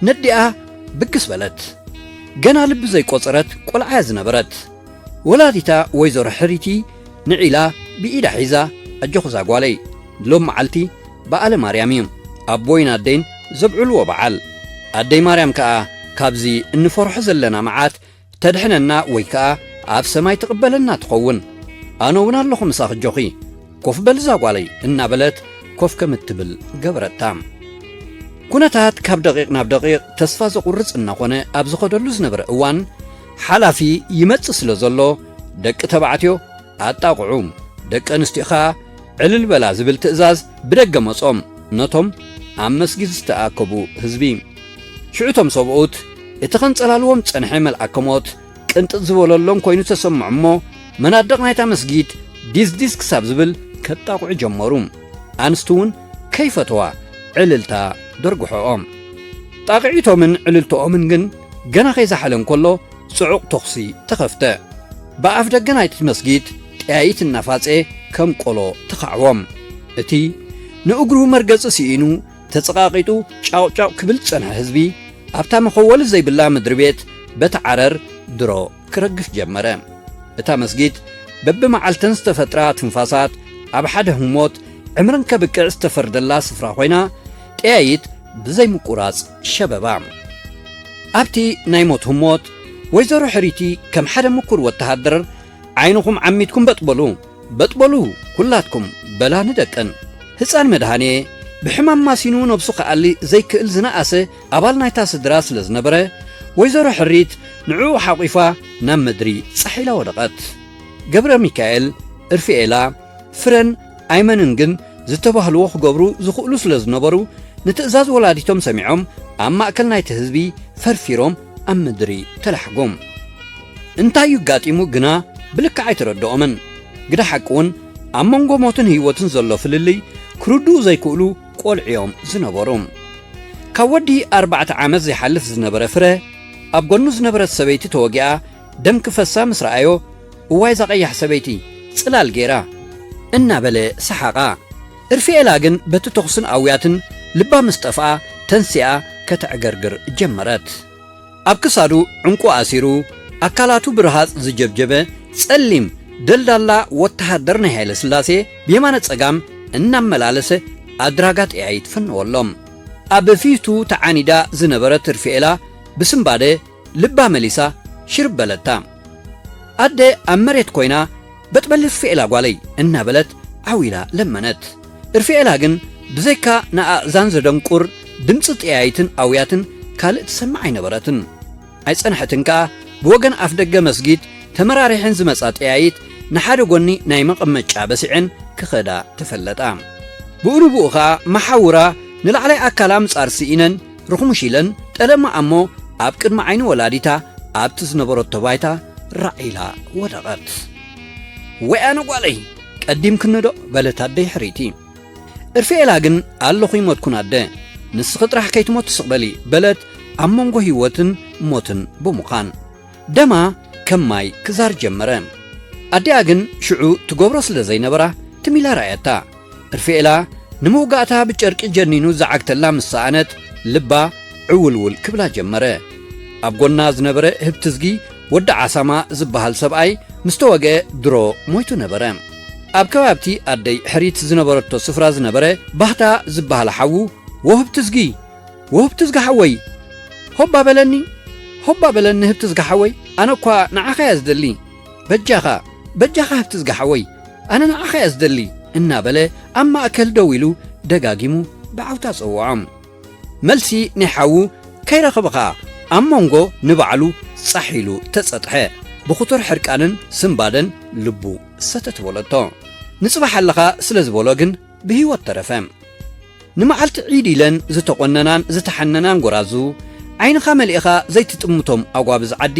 ነዲኣ ብግስ በለት። ገና ልቢ ዘይቆጸረት ቆልዓ እያ ዝነበረት። ወላዲታ ወይዘሮ ሕሪቲ ንዒላ ብኢዳ ሒዛ፣ "ኣጆኺ እዛ ጓለይ፣ ሎም መዓልቲ በዓለ ማርያም እዩ፣ ኣቦይን ኣደይን ዘብዕልዎ በዓል። ኣደይ ማርያም ከኣ ካብዚ እንፈርሖ ዘለና መዓት ተድሕነና ወይ ከኣ ኣብ ሰማይ ትቕበለና ትኸውን። ኣነ እውን ኣለኹ ምሳኺ፣ ኣጆኺ፣ ኮፍ በሊ እዛ ጓለይ" እናበለት ኮፍ ከም እትብል ገበረታ። ኩነታት ካብ ደቂቕ ናብ ደቂቕ ተስፋ ዘቑርጽ እናኾነ ኣብ ዝኸደሉ ዝነበረ እዋን፣ ሓላፊ ይመጽእ ስለ ዘሎ፣ "ደቂ ተባዕትዮ ኣጣቕዑ፣ ደቂ ኣንስትዮ ኸኣ ዕልል በላ" ዝብል ትእዛዝ ብደገ መጾም ነቶም ኣብ መስጊድ ዝተኣከቡ ህዝቢ። ሽዑ እቶም ሰብኡት እቲ ከንጸላልዎም ዝጸንሐ መልኣከ ሞት ቅንጥጥ ዝበለሎም ኮይኑ ተሰምዖ እሞ፣ መናድቕ ናይታ መስጊድ ዲስዲስ ክሳብ ዝብል ከጣቕዑ ጀመሩ። ኣንስቲ እውን ከይፈተዋ ዕልልታ ደርግሖኦም። ጣቕዒቶምን ዕልልትኦምን ግን ገና ከይዛሓለ እንከሎ፣ ጽዑቕ ተኹሲ ተኸፍተ። ብኣፍ ደገ ናይቲ መስጊድ ጠያይት እናፋጸ ከም ቆሎ ተኻዕዎም። እቲ ንእግሩ መርገጺ ስኢኑ ተጸቓቒጡ ጫውጫው ክብል ዝጸንሐ ህዝቢ ኣብታ መኸወሊ ዘይብላ ምድሪ ቤት በቲ ዓረር ድሮ ክረግፍ ጀመረ። እታ መስጊድ በብመዓልተን ዝተፈጥራ ትንፋሳት ኣብ ሓደ ህሞት ዕምረን ከብቅዕ ዝተፈርደላ ስፍራ ኮይና ጠያይት ብዘይምቁራጽ ሸበባ። ኣብቲ ናይ ሞት ህሞት ወይዘሮ ሕሪቲ ከም ሓደ ምኩር ወተሃደር ዓይንኹም ዓሚትኩም በጥበሉ በጥበሉ ኩላትኩም በላ ንደቀን። ህፃን መድሃኔ ብሕማም ማሲኑ ነብሱ ክኣሊ ዘይክእል ዝነኣሰ ኣባል ናይታ ስድራ ስለ ዝነበረ ወይዘሮ ሕሪት ንዕኡ ሓቂፋ ናብ ምድሪ ጻሕ ኢላ ወደቐት። ገብረ ሚካኤል፣ እርፊኤላ፣ ፍረን ኣይመንን ግን ዝተባህልዎ ክገብሩ ዝኽእሉ ስለ ዝነበሩ ንትእዛዝ ወላዲቶም ሰሚዖም ኣብ ማእከል ናይቲ ህዝቢ ፈርፊሮም ኣብ ምድሪ ተላሕጎም። እንታይ እዩ ጋጢሙ ግና ብልክዕ ኣይተረድኦምን። ግዳ ሓቂ እውን ኣብ መንጎ ሞትን ህይወትን ዘሎ ፍልልይ ክርድኡ ዘይክእሉ ቆልዑ እዮም ዝነበሩ። ካብ ወዲ ኣርባዕተ ዓመት ዘይሓልፍ ዝነበረ ፍረ ኣብ ጎኑ ዝነበረት ሰበይቲ ተወጊኣ ደም ክፈሳ ምስ ረኣዮ እዋይ እዛ ቀያሕ ሰበይቲ ጽላል ገይራ እናበለ ሰሓቓ። እርፊኤላ ግን በቲ ተኹስን ኣውያትን ልባ ምስ ጠፍኣ ተንሲኣ ከተዕገርግር ጀመረት። ኣብ ክሳዱ ዕንቁ ኣሲሩ ኣካላቱ ብረሃጽ ዝጀብጀበ ጸሊም ደልዳላ ወተሃደር ናይ ሃይለ ስላሴ ብየማነ ጸጋም እናመላለሰ ኣድራጋ ጠያይት ፈነወሎም። ኣብ ፊቱ ተዓኒዳ ዝነበረት እርፊኤላ ብስምባደ ልባ መሊሳ ሽርብ በለታ። ኣደ ኣብ መሬት ኮይና በጥበሊ እርፊኤላ ጓለይ እናበለት ዓው ኢላ ለመነት። እርፊኤላ ግን ብዘይካ ንኣእዛን ዘደንቁር ድምፂ ጠያይትን ኣውያትን ካልእ ትሰምዕ ኣይነበረትን። ኣይጸንሐትን ከኣ ብወገን ኣፍደገ መስጊድ ተመራሪሐን ዝመጻ ጠያይት ንሓደ ጎኒ ናይ መቐመጫ በሲዐን ክኸዳ ተፈለጣ። ብኡ ንብኡ ኸኣ መሓውራ ንላዕላይ ኣካላ ምጻር ስኢነን ርኽሙሽ ኢለን ጠለማ እሞ ኣብ ቅድሚ ዓይኒ ወላዲታ ኣብቲ ዝነበረቶ ባይታ ራዕ ኢላ ወደቐት። ወይ ኣነ ጓለይ ቀዲምክኒ ዶ በለት ኣደይ ሕሪቲ። እርፊኤላ ግን ኣለኹ ይሞትኩን ኣደ ንስኺ ጥራሕ ከይትሞቲ ስቕ በሊ በለት። ኣብ መንጎ ህይወትን ሞትን ብምዃን ደማ ከም ማይ ክዛር ጀመረ። ኣዲኣ ግን ሽዑ ትገብሮ ስለ ዘይነበራ ትም ኢላ ረኣየታ። እርፊኤላ ንምውጋእታ ብጨርቂ ጀኒኑ ዝዓግተላ ምስ ሰኣነት ልባ ዕውልውል ክብላ ጀመረ። ኣብ ጎና ዝነበረ ህብትዝጊ ወዲ ዓሳማ ዝበሃል ሰብኣይ ምስ ተወግአ ድሮ ሞይቱ ነበረ። ኣብ ከባብቲ ኣደይ ሕሪት ዝነበረቶ ስፍራ ዝነበረ ባህታ ዝበሃል ሓዉ ወህብትዝጊ ወህብትዝጊ ሓወይ ሆባ በለኒ ሆባ በለኒ ህብትዝጊ ሓወይ ኣነ እኳ ንዓኻ እያ ዝደሊ በጃኻ በጃኻ ህብትዝጊ ሓወይ ኣነ ንዓኻ እያ ዝደሊ እናበለ ኣብ ማእከል ደው ኢሉ ደጋጊሙ ብዓውታ ጸውዖም። መልሲ ናይ ሓዉ ከይረኸበ ኸኣ ኣብ መንጎ ንባዕሉ ጻሕ ኢሉ ተጸጥሐ። ብኽቱር ሕርቃንን ስምባደን ልቡ ሰተት በለቶ። ንጽባሕ ኣለኻ ስለ ዝበሎ ግን ብህይወት ተረፈ። ንመዓልቲ ዒድ ኢለን ዝተቖነናን ዝተሓነናን ጎራዙ፣ ዓይንኻ መሊእኻ ዘይትጥምቶም ኣጓብዝ ዓዲ፣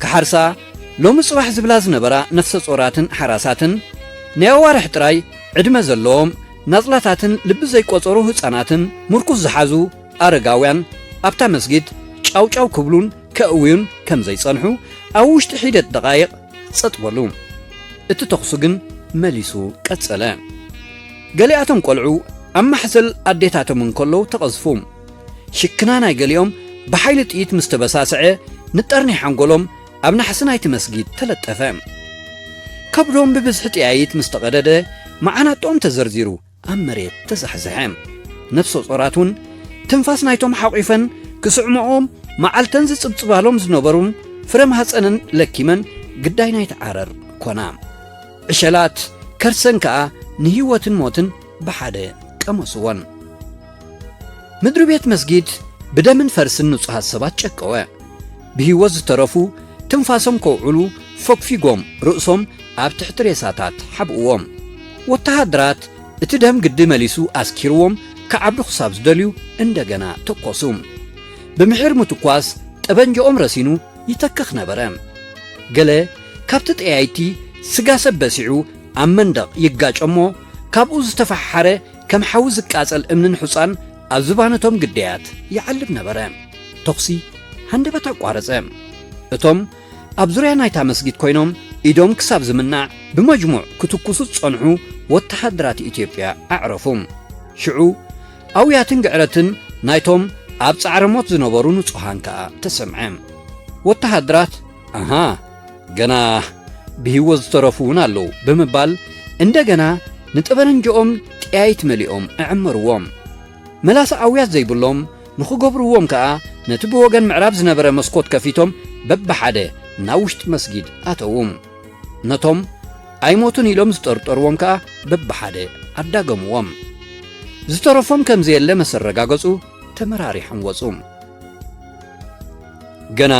ክሓርሳ፣ ሎሚ ጽባሕ ዝብላ ዝነበራ ነፍሰ ጾራትን ሓራሳትን፣ ናይ ኣዋርሕ ጥራይ ዕድመ ዘለዎም ናጽላታትን ልቢ ዘይቆጸሩ ህጻናትን ምርኩስ ዝሓዙ ኣረጋውያን ኣብታ መስጊድ ጫውጫው ክብሉን ከእውዩን ከም ዘይጸንሑ ኣብ ውሽጢ ሒደት ደቓይቕ ጸጥ በሉ። እቲ ተኹሲ ግን መሊሱ ቀጸለ። ገሊኣቶም ቆልዑ ኣብ ማሕዘል ኣዴታቶም እንከለዉ ተቐዝፉ። ሽክና ናይ ገሊኦም ብሓይሊ ጥይት ምስ ተበሳስዐ፣ ንጠርኒ ሓንጎሎም ኣብ ናሕሲ ናይቲ መስጊድ ተለጠፈ። ከብዶም ብብዝሒ ጥያይት ምስ ተቐደደ፣ መዓናጥኦም ተዘርዚሩ ኣብ መሬት ተዛሕዝሐ። ነፍሰ ጾራት እውን ትንፋስ ናይቶም ሓቒፈን ክስዕምኦም መዓልተን ዝጽብጽባሎም ዝነበሩን ፍረ ማህጸነን ለኪመን ግዳይ ናይቲ ዓረር ኮና። ዕሸላት ከርሰን ከኣ ንህይወትን ሞትን ብሓደ ቀመስወን። ምድሪ ቤት መስጊድ ብደምን ፈርስን ንጹሃት ሰባት ጨቀወ። ብህይወት ዝተረፉ ትንፋሶም ከውዕሉ ፈግፊጎም ርእሶም ኣብ ትሕቲ ሬሳታት ሓብእዎም። ወተሃደራት እቲ ደም ግዲ መሊሱ ኣስኪርዎም ክዓብዱ ክሳብ ዝደልዩ እንደገና ተኮሱ። ብምሒር ምትኳስ ጠበንጃኦም ረሲኑ ይተክኽ ነበረ። ገለ ካብቲ ጠያይቲ ስጋ ሰብ በሲዑ ኣብ መንደቕ ይጋጨ እሞ ካብኡ ዝተፈሓሓረ ከም ሓዊ ዝቃጸል እምንን ሑጻን ኣብ ዝባነቶም ግዳያት ይዓልብ ነበረ። ተኹሲ ሃንደበት ኣቋረጸ። እቶም ኣብ ዙርያ ናይታ መስጊድ ኮይኖም ኢዶም ክሳብ ዝምናዕ ብመጅሙዕ ክትኩሱ ዝጸንሑ ወተሃደራት ኢትዮጵያ ኣዕረፉ። ሽዑ ኣውያትን ግዕረትን ናይቶም ኣብ ጻዕረ ሞት ዝነበሩ ንጹሃን ከኣ ተሰምዐ። ወተሃደራት፣ ኣሃ፣ ገና ብህይወት ዝተረፉ እውን ኣለዉ ብምባል እንደገና ንጠበንጃኦም ጥያይት መሊኦም ኣዐመርዎም። መላሲ ኣውያት ዘይብሎም ንኽገብርዎም ከኣ ነቲ ብወገን ምዕራብ ዝነበረ መስኮት ከፊቶም በብሓደ ናብ ውሽጢ መስጊድ ኣተዉ። ነቶም ኣይሞቱን ኢሎም ዝጠርጠርዎም ከኣ በብሓደ ኣዳገምዎም። ዝተረፎም ከም ዘየለ ምስ ኣረጋገጹ ተመራሪሖም ወጹ። ገና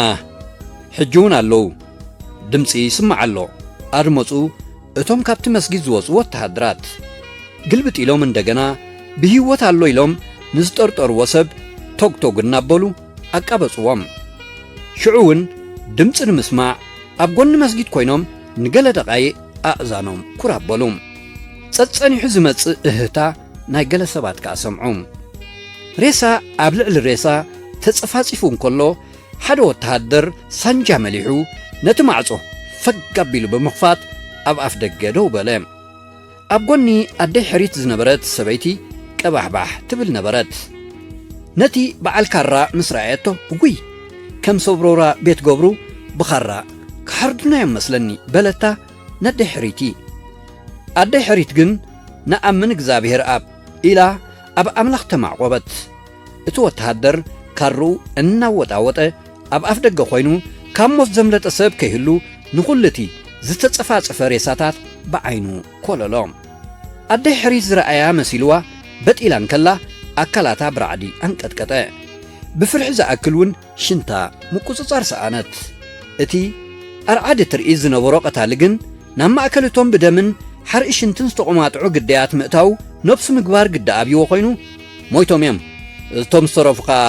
ሕጂ እውን ኣለዉ፣ ድምጺ ይስማዕ ኣሎ፣ ኣድመጹ እቶም ካብቲ መስጊድ ዝወጹ ወተሃደራት። ግልብጥ ኢሎም እንደገና ብህይወት ኣሎ ኢሎም ንዝጠርጠርዎ ሰብ ቶግቶግ እናበሉ ኣቃበጽዎም። ሽዑ እውን ድምጺ ንምስማዕ ኣብ ጎኒ መስጊድ ኮይኖም ንገለ ደቓይቕ ኣእዛኖም ኩር ኣበሉ። ጸጸኒሑ ዝመጽእ እህህታ ናይ ገለ ሰባት ከኣ ሰምዑ። ሬሳ ኣብ ልዕሊ ሬሳ ተጸፋጺፉ እንከሎ፣ ሓደ ወተሃደር ሳንጃ መሊሑ ነቲ ማዕጾ ፈግ ኣቢሉ ብምኽፋት ኣብ ኣፍ ደገ ደው በለ። ኣብ ጎኒ ኣደይ ሕሪት ዝነበረት ሰበይቲ ቀባሕባሕ ትብል ነበረት። ነቲ በዓል ካራ ምስ ረኣየቶ፣ "እጉይ፣ ከም ሰብሮራ ቤት ገብሩ ብኻራ ክሓርዱና እዮም መስለኒ" በለታ ነደይ ሕሪቲ። ኣደይ ሕሪት ግን "ንኣምን እግዚኣብሔር ኣብ" ኢላ ኣብ ኣምላኽ ተማዕቆበት። እቲ ወተሃደር ካርኡ እናወጣወጠ ኣብ ኣፍ ደገ ኮይኑ ካብ ሞት ዘምለጠ ሰብ ከይህሉ ንኹሉ እቲ ዝተጸፋጸፈ ሬሳታት ብዓይኑ ኮለሎ። ኣደይ ሕሪት ዝረኣያ መሲልዋ በጥ ኢላ እንከላ ኣካላታ ብራዕዲ ኣንቀጥቀጠ። ብፍርሒ ዝኣክል እውን ሽንታ ምቁጽጻር ሰኣነት። እቲ ኣርዓዲ ትርኢት ዝነበሮ ቀታሊ ግን ናብ ማእከል እቶም ብደምን ሓርኢ ሽንትን ዝተቖማጥዑ ግዳያት ምእታው ነብሱ ምግባር ግዲ ኣብይዎ ኮይኑ፣ "ሞይቶም እዮም፣ እቶም ዝተረፉ ኸኣ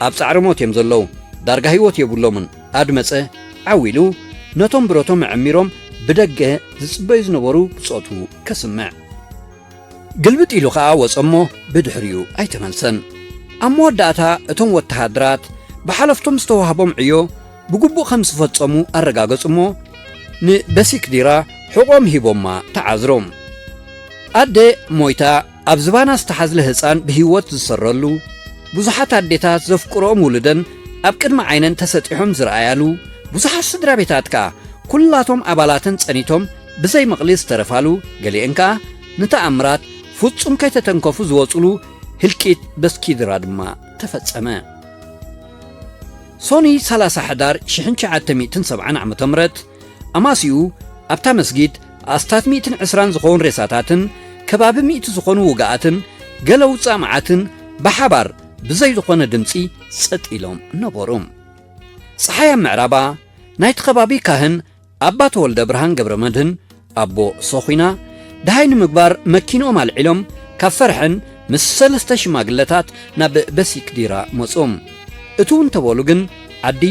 ኣብ ጻዕሪ ሞት እዮም ዘለዉ፣ ዳርጋ ህይወት የብሎምን" ኣድመጸ። ዓው ኢሉ ነቶም ብረቶም ኣዐሚሮም ብደገ ዝጽበዩ ዝነበሩ ብጾቱ ከስምዕ። ግልብጥ ኢሉ ኸኣ ወጸ እሞ ብድሕሪኡ ኣይተመልሰን። ኣብ መወዳእታ እቶም ወተሃደራት ብሓለፍቶም ዝተዋህቦም ዕዮ ብግቡእ ከም ዝፈጸሙ ኣረጋገጹ እሞ ንበሲክዲራ ሕቖም ሂቦማ ተዓዝሮም። ኣደ ሞይታ ኣብ ዝባና ዝተሓዝለ ህጻን ብህይወት ዝሰረሉ፣ ብዙሓት ኣዴታት ዘፍቅሮኦም ውሉደን ኣብ ቅድሚ ዓይነን ተሰጢሖም ዝረኣያሉ፣ ብዙሓት ስድራ ቤታት ከኣ ኩላቶም ኣባላተን ጸኒቶም ብዘይ ምቕሊ ዝተረፋሉ፣ ገሊአን ከኣ ንተኣምራት ፍጹም ከይተተንከፉ ዝወጹሉ ህልቂት በስኪድራ ድማ ተፈጸመ። ሶኒ ሰላሳ ሕዳር ሽሕን ትሽዓተ ሚእትን ሰብዓን ዓመተ ምህረት ኣማሲኡ ኣብታ መስጊድ ኣስታት ሚእትን ዕስራን ዝኾኑ ሬሳታትን ከባቢ ሚእቲ ዝኾኑ ውግኣትን ገለ ውጻእ መዓትን ብሓባር ብዘይ ዝኾነ ድምጺ ጸጥ ኢሎም ነበሩ። ጸሓይ ኣብ ምዕራባ ናይቲ ከባቢ ካህን ኣባ ተወልደ ብርሃን ገብረ መድህን ኣቦ ሶኺና ደሃይ ንምግባር መኪንኦም ኣልዒሎም ካብ ፈርሕን ምስ ሰለስተ ሽማግለታት ናብ በሲክዲራ መጹ። እትው እንተበሉ ግን ዓዲ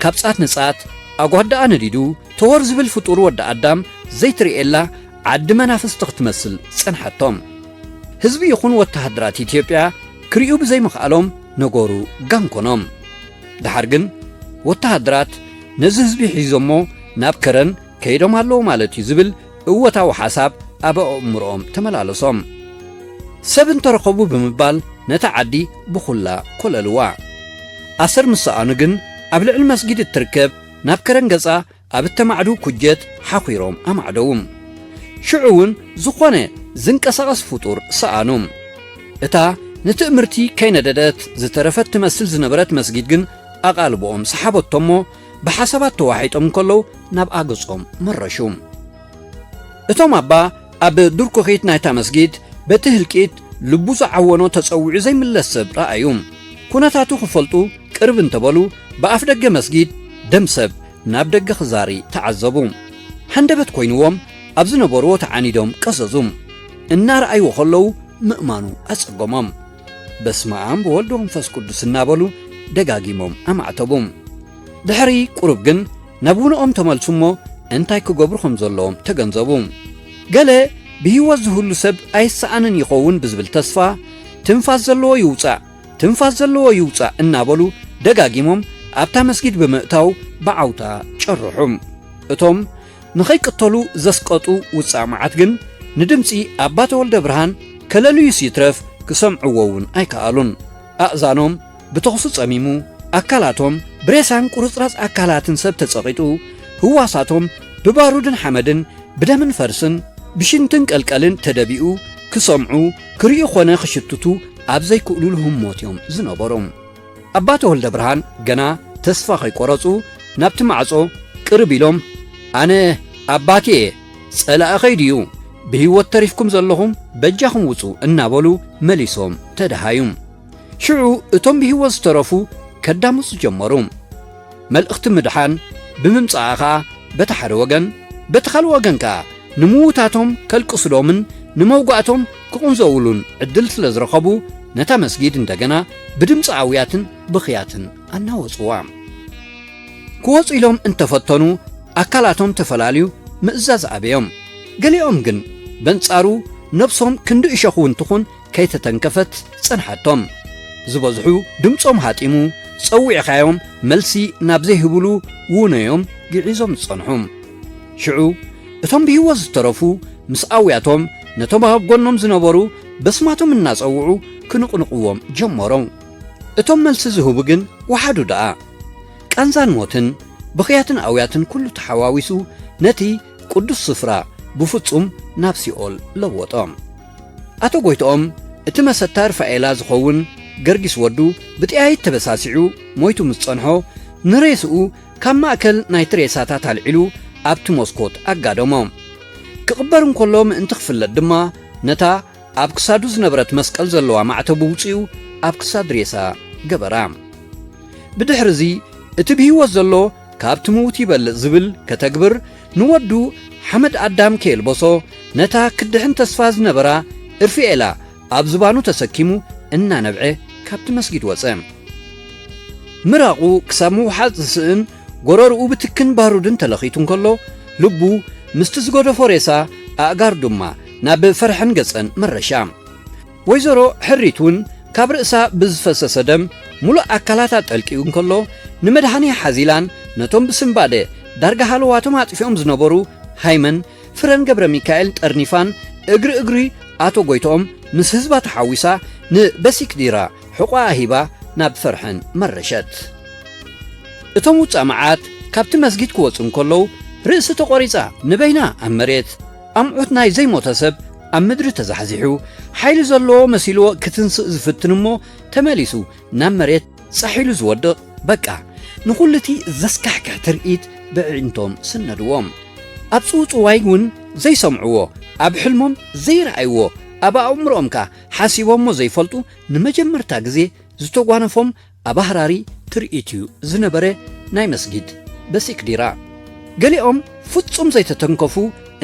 ካብ ጻት ንጻት ኣጓዳኣ ነዲዱ ተወር ዝብል ፍጡር ወዲ ኣዳም ዘይትርእየላ ዓዲ መናፍስቲ ክትመስል ጸንሓቶም። ህዝቢ ይኹን ወተሃደራት ኢትዮጵያ ክርእዩ ብዘይምኽኣሎም ነገሩ ጋንኮኖም። ደሓር ግን ወተሃደራት ነዚ ህዝቢ ሒዞሞ ናብ ከረን ከይዶም ኣለዉ ማለት እዩ ዝብል እወታዊ ሓሳብ ኣብ ኣእምሮኦም ተመላለሶም። ሰብ እንተረኸቡ ብምባል ነታ ዓዲ ብኹላ ኮለልዋ። ኣሰር ምስ ሰኣኑ ግን ኣብ ልዕሊ መስጊድ እትርከብ ናብ ከረን ገጻ ኣብ እተማዕዱ ኩጀት ሓኺሮም ኣማዕደዉ። ሽዑ እውን ዝኾነ ዝንቀሳቐስ ፍጡር ሰኣኑ። እታ ንትእምርቲ ከይነደደት ዝተረፈት ትመስል ዝነበረት መስጊድ ግን ኣቓልቦኦም ሰሓበቶ እሞ ብሓሳባት ተዋሒጦም እንከለዉ ናብኣ ገጾም መረሹ። እቶም ኣባ ኣብ ድርኩኺት ናይታ መስጊድ በቲ ህልቂት ልቡ ዝዓወኖ ተጸዊዑ ዘይምለስ ሰብ ረኣዩ። ኩነታቱ ክፈልጡ ቅርብ እንተበሉ ብኣፍ ደገ መስጊድ ደም ሰብ ናብ ደገ ክዛሪ ተዓዘቡ። ሃንደበት ኮይንዎም ኣብ ዝነበርዎ ተዓኒዶም ቀዘዙ። እናረኣይዎ ከለዉ ምእማኑ ኣጸገሞም። በስመ ኣብ ወወልድ ወመንፈስ ቅዱስ እናበሉ ደጋጊሞም ኣማዕተቡ። ድሕሪ ቁሩብ ግን ናብ ውነኦም ተመልሱ እሞ እንታይ ክገብሩ ከም ዘለዎም ተገንዘቡ። ገለ ብህይወት ዝህሉ ሰብ ኣይሰኣንን ይኸውን ብዝብል ተስፋ ትንፋስ ዘለዎ ይውጻእ፣ ትንፋስ ዘለዎ ይውጻእ እናበሉ ደጋጊሞም ኣብታ መስጊድ ብምእታው ብዓውታ ጨርሑ። እቶም ንኸይቅተሉ ዘስቀጡ ውጻእ መዓት ግን ንድምጺ ኣባ ተወልደ ብርሃን ከለልዩስ ይትረፍ ክሰምዕዎ እውን ኣይከኣሉን። ኣእዛኖም ብተኹሲ ጸሚሙ፣ ኣካላቶም ብሬሳን ቁርጽራጽ ኣካላትን ሰብ ተጸቒጡ፣ ህዋሳቶም ብባሩድን ሓመድን ብደምን ፈርስን ብሽንትን ቀልቀልን ተደቢኡ ክሰምዑ፣ ክርእዩ ኾነ ክሽትቱ ኣብ ዘይክእሉሉ ህሞት እዮም ዝነበሩ። ኣባ ተወልደ ብርሃን ገና ተስፋ ከይቆረጹ ናብቲ ማዕጾ ቅርብ ኢሎም፣ "ኣነ ኣባኪ እየ፣ ጸላእኸይ ድዩ? ብህይወት ተሪፍኩም ዘለኹም በጃኹም ውጹ" እናበሉ መሊሶም ተደሃዩ። ሽዑ እቶም ብህይወት ዝተረፉ ከዳምጹ ጀመሩ። መልእኽቲ ምድሓን ብምምጻኣ ኸኣ በቲ ሓደ ወገን፣ በቲ ካልእ ወገን ከኣ ንምዉታቶም ከልቅሱሎምን ንመውጋእቶም ክቕንዘዉሉን ዕድል ስለ ዝረኸቡ፣ ነታ መስጊድ እንደገና ብድምጺ ኣውያትን ብኽያትን ኣናወጽዋ። ክወጹ ኢሎም እንተፈተኑ፣ ኣካላቶም ተፈላልዩ ምእዛዝ ኣበዮም። ገሊኦም ግን በንጻሩ ነብሶም ክንዲ እሸኹ እውን ትኹን ከይተተንከፈት ጸንሓቶም። ዝበዝሑ ድምጾም ሃጢሙ፣ ጸዊዕኻዮም መልሲ ናብ ዘይህብሉ ውኖዮም ግዒዞም ዝጸንሑ። ሽዑ እቶም ብህይወት ዝተረፉ ምስ ኣውያቶም ነቶም ኣብ ጎኖም ዝነበሩ በስማቶም እናጸውዑ ክንቕንቕዎም ጀመሩ። እቶም መልሲ ዝህቡ ግን ወሓዱ ደኣ። ቃንዛን ሞትን ብኽያትን ኣውያትን ኩሉ ተሓዋዊሱ ነቲ ቅዱስ ስፍራ ብፍጹም ናብ ሲኦል ለወጦ። ኣቶ ጎይትኦም እቲ መሰታ ርፋኤላ ዝኸውን ገርጊስ ወዱ ብጥያይት ተበሳሲዑ ሞይቱ ምስ ጸንሖ፣ ንሬስኡ ካብ ማእከል ናይቲ ሬሳታት ኣልዒሉ ኣብቲ መስኮት ኣጋደሞ። ክቕበር እንከሎ ምእንቲ ክፍለጥ ድማ ነታ ኣብ ክሳዱ ዝነበረት መስቀል ዘለዋ ማዕተብ ውጺኡ ኣብ ክሳድ ሬሳ ገበራ። ብድሕርዚ እቲ ብህይወት ዘሎ ካብቲ ምዉት ይበልጽ ዝብል ከተግብር ንወዱ ሓመድ ኣዳም ከየልበሶ ነታ ክድሕን ተስፋ ዝነበራ እርፊኤላ ኣብ ዝባኑ ተሰኪሙ እናነብዐ ካብቲ መስጊድ ወጸ። ምራቑ ክሳብ ምውሓጥ ዝስእን ጎረርኡ ብትክን ባሩድን ተለኺቱ እንከሎ፣ ልቡ ምስቲ ዝገደፎ ሬሳ፣ ኣእጋር ድማ ናብ ፈርሐን ገጸን መረሻ። ወይዘሮ ሕሪት እውን ካብ ርእሳ ብዝፈሰሰ ደም ሙሉእ ኣካላታ ጠልቂኡ እንከሎ፣ ንመድሃኔ ሓዚላን ነቶም ብስንባደ ዳርጋ ሃለዋቶም ኣጥፊኦም ዝነበሩ ሃይመን ፍረን ገብረ ሚካኤል ጠርኒፋን እግሪ እግሪ ኣቶ ጎይትኦም ምስ ህዝባ ተሓዊሳ ንበሲክዲራ ሕቖኣ ሂባ ናብ ፈርሐን መረሸት። እቶም ውጻእ መዓት ካብቲ መስጊድ ክወጹ እንከለዉ ርእሲ ተቖሪጻ ንበይና ኣብ መሬት፣ ኣምዑት ናይ ዘይሞተ ሰብ ኣብ ምድሪ ተዛሕዚሑ፣ ሓይሊ ዘለዎ መሲልዎ ክትንስእ ዝፍትን እሞ ተመሊሱ ናብ መሬት ጻሒሉ ዝወድቕ፣ በቃ፣ ንኹሉ እቲ ዘስካሕክሕ ትርኢት ብዕዒንቶም ስነድዎም። ኣብ ጽውጽዋይ እውን ዘይሰምዕዎ፣ ኣብ ሕልሞም ዘይረኣይዎ፣ ኣብ ኣእምሮኦም ከኣ ሓሲቦሞ ዘይፈልጡ ንመጀመርታ ግዜ ዝተጓነፎም ኣባህራሪ ትርኢት እዩ ዝነበረ ናይ መስጊድ በሲክዲራ። ገሊኦም ፍጹም ዘይተተንከፉ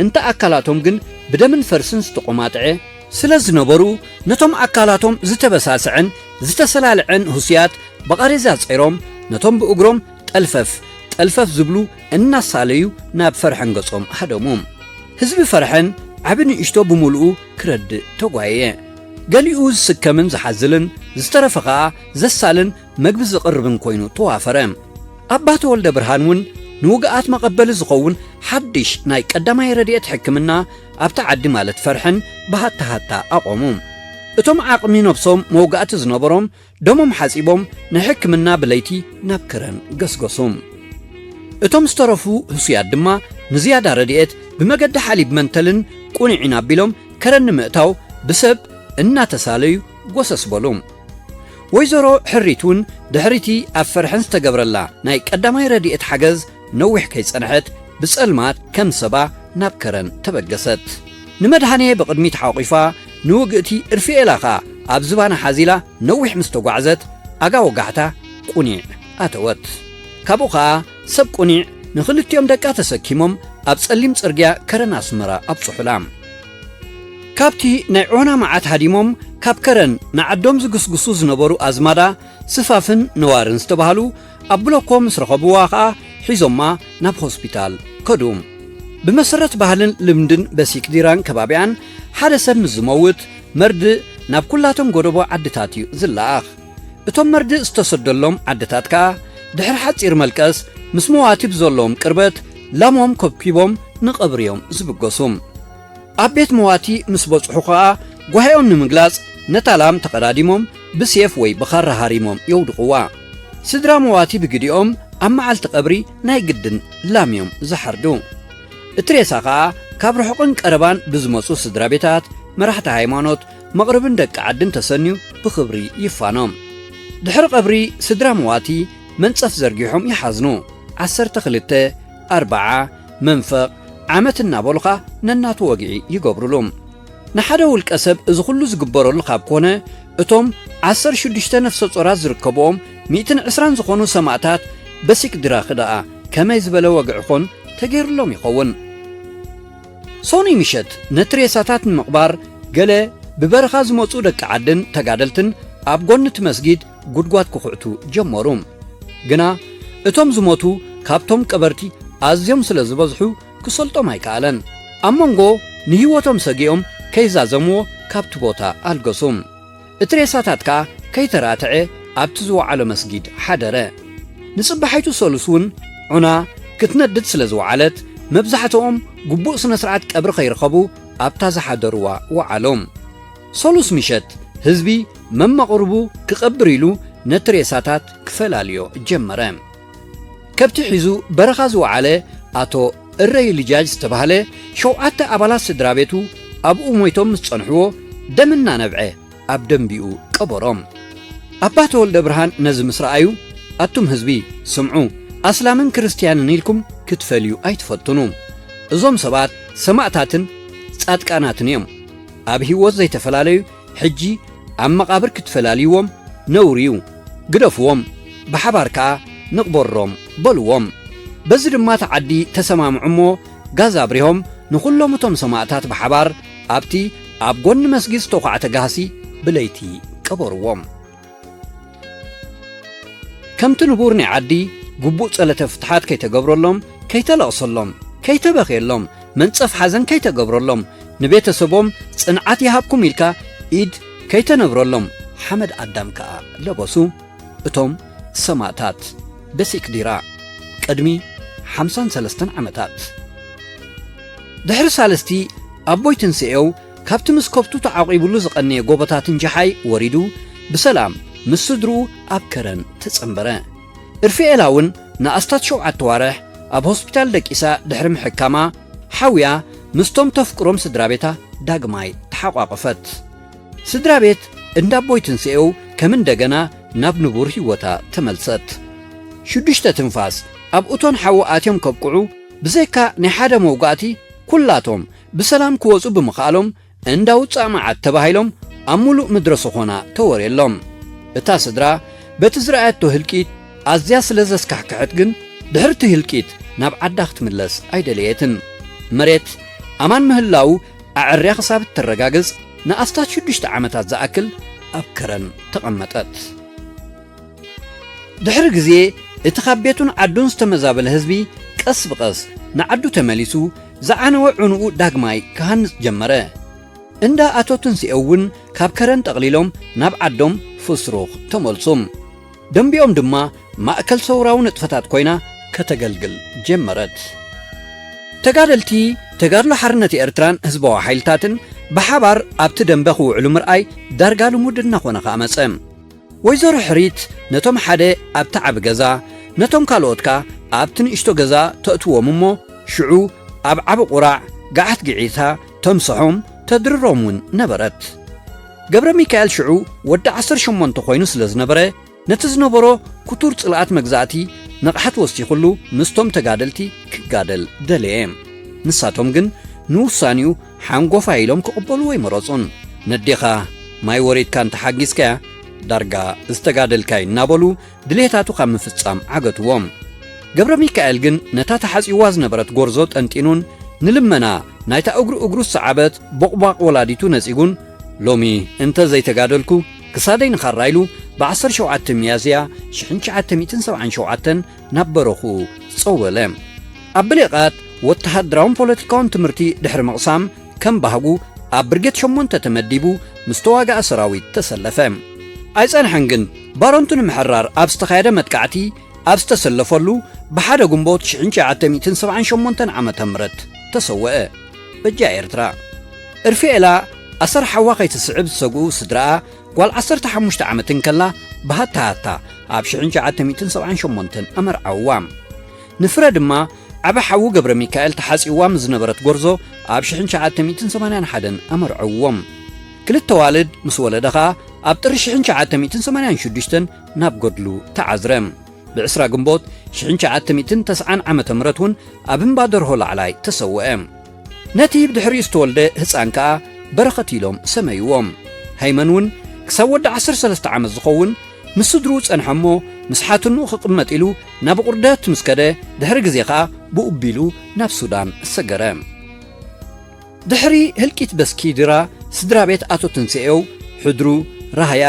እንተ ኣካላቶም ግን ብደምን ፈርስን ዝተቖማጥዐ ስለ ዝነበሩ፣ ነቶም ኣካላቶም ዝተበሳስዐን ዝተሰላልዐን ህሱያት ብቓሬዛ ጸይሮም፣ ነቶም ብእግሮም ጠልፈፍ ጠልፈፍ ዝብሉ እናሳለዩ ናብ ፈርሐን ገጾም ሃደሙ። ህዝቢ ፈርሐን ዓቢ ንእሽቶ ብምሉኡ ክረድእ ተጓየየ። ገሊኡ ዝስከምን ዝሓዝልን፣ ዝተረፈ ኸኣ ዘሳልን መግቢ ዝቕርብን ኮይኑ ተዋፈረ። ኣባ ተወልደ ብርሃን እውን ንውግኣት መቐበሊ ዝኸውን ሓድሽ ናይ ቀዳማይ ረድኤት ሕክምና ኣብቲ ዓዲ ማለት ፈርሐን ብሃታሃታ ኣቖሙ። እቶም ዓቕሚ ነብሶም መውጋእቲ ዝነበሮም ደሞም ሓጺቦም ንሕክምና ብለይቲ ናብ ከረን ገስገሱ። እቶም ዝተረፉ ህሱያት ድማ ንዝያዳ ረድኤት ብመገዲ ሓሊብ መንተልን ቁኒዕን ኣቢሎም ከረን ንምእታው ብሰብ እናተሳለዩ ጎሰስ በሉ። ወይዘሮ ሕሪት እውን ድሕሪቲ ኣብ ፈርሐን ዝተገብረላ ናይ ቀዳማይ ረድኤት ሓገዝ ነዊሕ ከይጸንሐት ብጸልማት ከም ሰባ ናብ ከረን ተበገሰት። ንመድሃኔ ብቕድሚት ሓቑፋ ንውግእቲ እርፊኤላ ኸኣ ኣብ ዝባና ሓዚላ ነዊሕ ምስ ተጓዕዘት ኣጋ ወጋሕታ ቁኒዕ ኣተወት። ካብኡ ኸኣ ሰብ ቁኒዕ ንኽልቲኦም ደቃ ተሰኪሞም ኣብ ጸሊም ጽርግያ ከረን ኣስመራ ኣብጽሑላ። ካብቲ ናይ ዖና መዓት ሃዲሞም ካብ ከረን ንዓዶም ዝግስግሱ ዝነበሩ ኣዝማዳ ስፋፍን ነዋርን ዝተባህሉ ኣብ ብሎኮ ምስ ረኸብዋ ኸኣ ሒዞማ ናብ ሆስፒታል ከዱ። ብመሰረት ባህልን ልምድን በሲክዲራን ከባቢኣን ሓደ ሰብ ምስ ዝመውት መርድእ ናብ ኩላቶም ጎደቦ ዓድታት እዩ ዝለኣኽ። እቶም መርድእ ዝተሰደሎም ዓድታት ከኣ ድሕሪ ሓጺር መልቀስ ምስ መዋቲ ብዘለዎም ቅርበት ላሞም ከብኪቦም ንቐብሪ እዮም ዝብገሱ። ኣብ ቤት መዋቲ ምስ በጽሑ ኸኣ ጓሂኦም ንምግላጽ ነታ ላም ተቐዳዲሞም ብሴፍ ወይ ብኻራ ሃሪሞም የውድቕዋ። ስድራ መዋቲ ብግዲኦም ኣብ መዓልቲ ቀብሪ ናይ ግድን ላም እዮም ዝሓርዱ። እቲ ሬሳ ኸኣ ካብ ርሑቕን ቀረባን ብዝመጹ ስድራ ቤታት፣ መራሕቲ ሃይማኖት፣ መቕርብን ደቂ ዓድን ተሰንዩ ብኽብሪ ይፋኖ። ድሕሪ ቀብሪ ስድራ መዋቲ መንጸፍ ዘርጊሖም ይሓዝኑ። ዓሰርተ ክልተ፣ ኣርብዓ፣ መንፈቕ፣ ዓመት እናበሉ ኸኣ ነናቱ ወግዒ ይገብሩሉ። ንሓደ ውልቀ ሰብ እዚ ኹሉ ዝግበረሉ ካብ ኮነ፣ እቶም ዓሰርተ ሽዱሽተ ነፍሰ ጾራት ዝርከብዎም ሚእትን ዕስራን ዝኾኑ ሰማእታት በሲክ ድራኽ ደኣ ከመይ ዝበለ ወግዒ ኾን ተገይሩሎም ይኸውን? ሰኑይ ምሸት ነቲ ሬሳታት ንምቕባር ገለ ብበረኻ ዝመጹ ደቂ ዓድን ተጋደልትን ኣብ ጎኒ እቲ መስጊድ ጉድጓድ ክኹዕቱ ጀመሩ። ግና እቶም ዝሞቱ ካብቶም ቀበርቲ ኣዝዮም ስለ ዝበዝሑ ክሰልጦም ኣይከኣለን። ኣብ መንጎ ንህይወቶም ሰጊኦም ከይዛዘምዎ ካብቲ ቦታ ኣልገሱ። እቲ ሬሳታት ከኣ ከይተራትዐ ኣብቲ ዝወዓሎ መስጊድ ሓደረ። ንጽባሓይቱ ሰሉስ እውን ዑና ክትነድድ ስለ ዝወዓለት፣ መብዛሕትኦም ግቡእ ስነ ስርዓት ቀብሪ ከይረኸቡ ኣብታ ዝሓደርዋ ወዓሎም። ሰሉስ ምሸት ህዝቢ መመቕርቡ ክቐብር ኢሉ ነቲ ሬሳታት ክፈላልዮ ጀመረ። ከብቲ ሒዙ በረኻ ዝወዓለ ኣቶ እረይ ልጃጅ ዝተባህለ ሸውዓተ ኣባላት ስድራ ቤቱ ኣብኡ ሞይቶም ምስ ጸንሕዎ ደም እናነብዐ ኣብ ደንቢኡ ቀበሮም። ኣባ ተወልደ ብርሃን ነዚ ምስ ረኣዩ፣ ኣቱም ህዝቢ ስምዑ፣ ኣስላምን ክርስትያንን ኢልኩም ክትፈልዩ ኣይትፈትኑ። እዞም ሰባት ሰማእታትን ጻድቃናትን እዮም። ኣብ ህይወት ዘይተፈላለዩ ሕጂ ኣብ መቓብር ክትፈላልይዎም ነውሪ እዩ። ግደፍዎም፣ ብሓባር ከኣ ንቕበሮም በልዎም። በዚ ድማ እቲ ዓዲ ተሰማምዑ እሞ ጋዝ ኣብሪሆም ንኹሎም እቶም ሰማእታት ብሓባር ኣብቲ ኣብ ጎኒ መስጊድ ዝተዃዕተ ጋህሲ ብለይቲ ቀበርዎም። ከምቲ ንቡር ናይ ዓዲ ግቡእ ጸለተ ፍትሓት ከይተገብረሎም፣ ከይተለቕሰሎም፣ ከይተበኽየሎም፣ መንጸፍ ሓዘን ከይተገብረሎም፣ ንቤተሰቦም ጽንዓት ይሃብኩም ኢልካ ኢድ ከይተነብረሎም ሓመድ ኣዳም ከኣ ለበሱ። እቶም ሰማእታት በሲክ ዲራ ቅድሚ ሓምሳን ሰለስተን ዓመታት። ድሕሪ ሳልስቲ ኣቦይ ትንስኤው ካብቲ ምስ ከብቱ ተዓቂቡሉ ዝቐነየ ጎቦታትን ጃሓይ ወሪዱ ብሰላም ምስ ስድርኡ ኣብ ከረን ተጸንበረ። እርፊኤላ እውን ንኣስታት ሸውዓተ ዋርሕ ኣብ ሆስፒታል ደቂሳ ድሕሪ ምሕካማ ሓውያ ምስቶም ተፍቅሮም ስድራ ቤታ ዳግማይ ተሓቋቐፈት። ስድራ ቤት እንዳ ኣቦይ ትንስኤው ከም እንደገና ናብ ንቡር ህይወታ ተመልሰት። ሽዱሽተ ትንፋስ ኣብ እቶን ሓዊ ኣትዮም ከብቅዑ ብዘይካ ናይ ሓደ መውጋእቲ ኩላቶም ብሰላም ክወጹ ብምኽኣሎም እንዳ ውጻእ መዓት ተባሂሎም ኣብ ምሉእ ምድረ ሰኾና ተወርየሎም። እታ ስድራ በቲ ዝረኣየቶ ህልቂት ኣዝያ ስለ ዘስካሕክሐት ግን ድሕርቲ ህልቂት ናብ ዓዳ ክትምለስ ኣይደለየትን። መሬት ኣማን ምህላዉ ኣዐርያ ክሳብ እተረጋግጽ ንኣስታት ሽዱሽተ ዓመታት ዝኣክል ኣብ ከረን ተቐመጠት። ድሕሪ ግዜ እቲ ካብ ቤቱን ዓዱን ዝተመዛበለ ህዝቢ ቀስ ብቐስ ንዓዱ ተመሊሱ ዝዓነወ ዑንኡ ዳግማይ ክሃንጽ ጀመረ። እንዳ ኣቶ ትንስኤ እውን ካብ ከረን ጠቕሊሎም ናብ ዓዶም ፍስሩኽ ተመልሱ። ደንቢኦም ድማ ማእከል ሰውራዊ ንጥፈታት ኮይና ከተገልግል ጀመረት። ተጋደልቲ ተጋድሎ ሓርነት ኤርትራን ህዝባዊ ሓይልታትን ብሓባር ኣብቲ ደንበ ክውዕሉ ምርኣይ ዳርጋ ልሙድ እናኾነ ከኣ መጸ። ወይዘሮ ሕሪት ነቶም ሓደ ኣብቲ ዓቢ ገዛ፣ ነቶም ካልኦት ከኣ ኣብቲ ንእሽቶ ገዛ ተእትዎም እሞ፣ ሽዑ ኣብ ዓቢ ቁራዕ ገዓት ግዒታ ተምስሖም ተድርሮም እውን ነበረት። ገብረ ሚካኤል ሽዑ ወዲ ዓሰርተ ሸሞንተ ኮይኑ ስለ ዝነበረ፣ ነቲ ዝነበሮ ክቱር ጽልኣት መግዛእቲ ንቕሓት ወሲኹሉ ምስቶም ተጋደልቲ ክጋደል ደለየ። ንሳቶም ግን ንውሳኔኡ ሓንጎፋይ ኢሎም ክቕበልዎ ኣይመረጹን። ነዴኻ ማይ ወሪድካ እንተሓጊዝካያ ዳርጋ ዝተጋደልካዩ እናበሉ ድሌታቱ ካብ ምፍጻም ዓገትዎም። ገብረ ሚካኤል ግን ነታ ተሓጺዋ ዝነበረት ጎርዞ ጠንጢኑን ንልመና ናይታ እግሩ እግሩ ዝሰዓበት ቦቕቧቕ ወላዲቱ ነጺጉን፣ ሎሚ እንተ ዘይተጋደልኩ ክሳደይ ንኻራ ኢሉ ብ ዓሰርተ ሸውዓተ ሚያዝያ ሽሕን ትሽዓተ ሚእትን ሰብዓን ሸውዓተን ናብ በረኹኡ ጸወለ። ኣብ ብሌቓት ወተሃደራውን ፖለቲካውን ትምህርቲ ድሕሪ ምቕሳም ከም ባህጉ ኣብ ብርጌድ ሸሞንተ ተመዲቡ ምስ ተዋጋኢ ሰራዊት ተሰለፈ። ኣይጸንሐን ግን ባረንቱ ንምሕራር ኣብ ዝተኻየደ መጥቃዕቲ ኣብ ዝተሰለፈሉ ብሓደ ግንቦት ሽሕን ትሽዓተ ሚእትን ሰብዓን ሸሞንተን ዓመተ ምህረት ተሰወአ። በጃ ኤርትራ። እርፊኤላ ኣሰር ሓዋ ከይትስዕብ ዝሰግኡ ስድራኣ፣ ጓል ዓሰርተ ሓሙሽተ ዓመት እንከላ ብሃታ ሃታ ኣብ ሽሕን ትሽዓተ ሚእትን ሰብዓን ሸሞንተን ኣመርዓውዋ። ንፍረ ድማ ዓቢ ሓዉ ገብረ ሚካኤል ተሓጺዋ ምስ ዝነበረት ጎርዞ ኣብ ሽሕን ትሽዓተ ሚእትን ሰማንያን ሓደን ኣመርዐውዎም። ክልተ ዋልድ ምስ ወለደ ኸኣ ኣብ ጥሪ ሽሕን ትሽዓተ ሚእትን ሰማንያን ሽዱሽተን ናብ ገድሉ ተዓዝረ። ብዕስራ ግንቦት ሽሕን ትሽዓተ ሚእትን ተስዓን ዓመተ ምህረት እውን ኣብ እምባ ደርሆ ላዕላይ ተሰውአ። ነቲ ብድሕሪኡ ዝተወልደ ህጻን ከኣ በረኸት ኢሎም ሰመይዎም። ሃይመን እውን ክሳብ ወዲ ዓሰርተ ሰለስተ ዓመት ዝኸውን ምስ ስድርኡ ጸንሐ እሞ፣ ምስ ሓትንኡ ክቕመጥ ኢሉ ናብ ቁርደት ምስ ከደ፣ ድሕሪ ግዜ ኸኣ ብኡ ኣቢሉ ናብ ሱዳን ሰገረ። ድሕሪ ህልቂት በስኪድራ፣ ስድራ ቤት ኣቶ ትንስኤው፣ ሕድሩ፣ ራህያ፣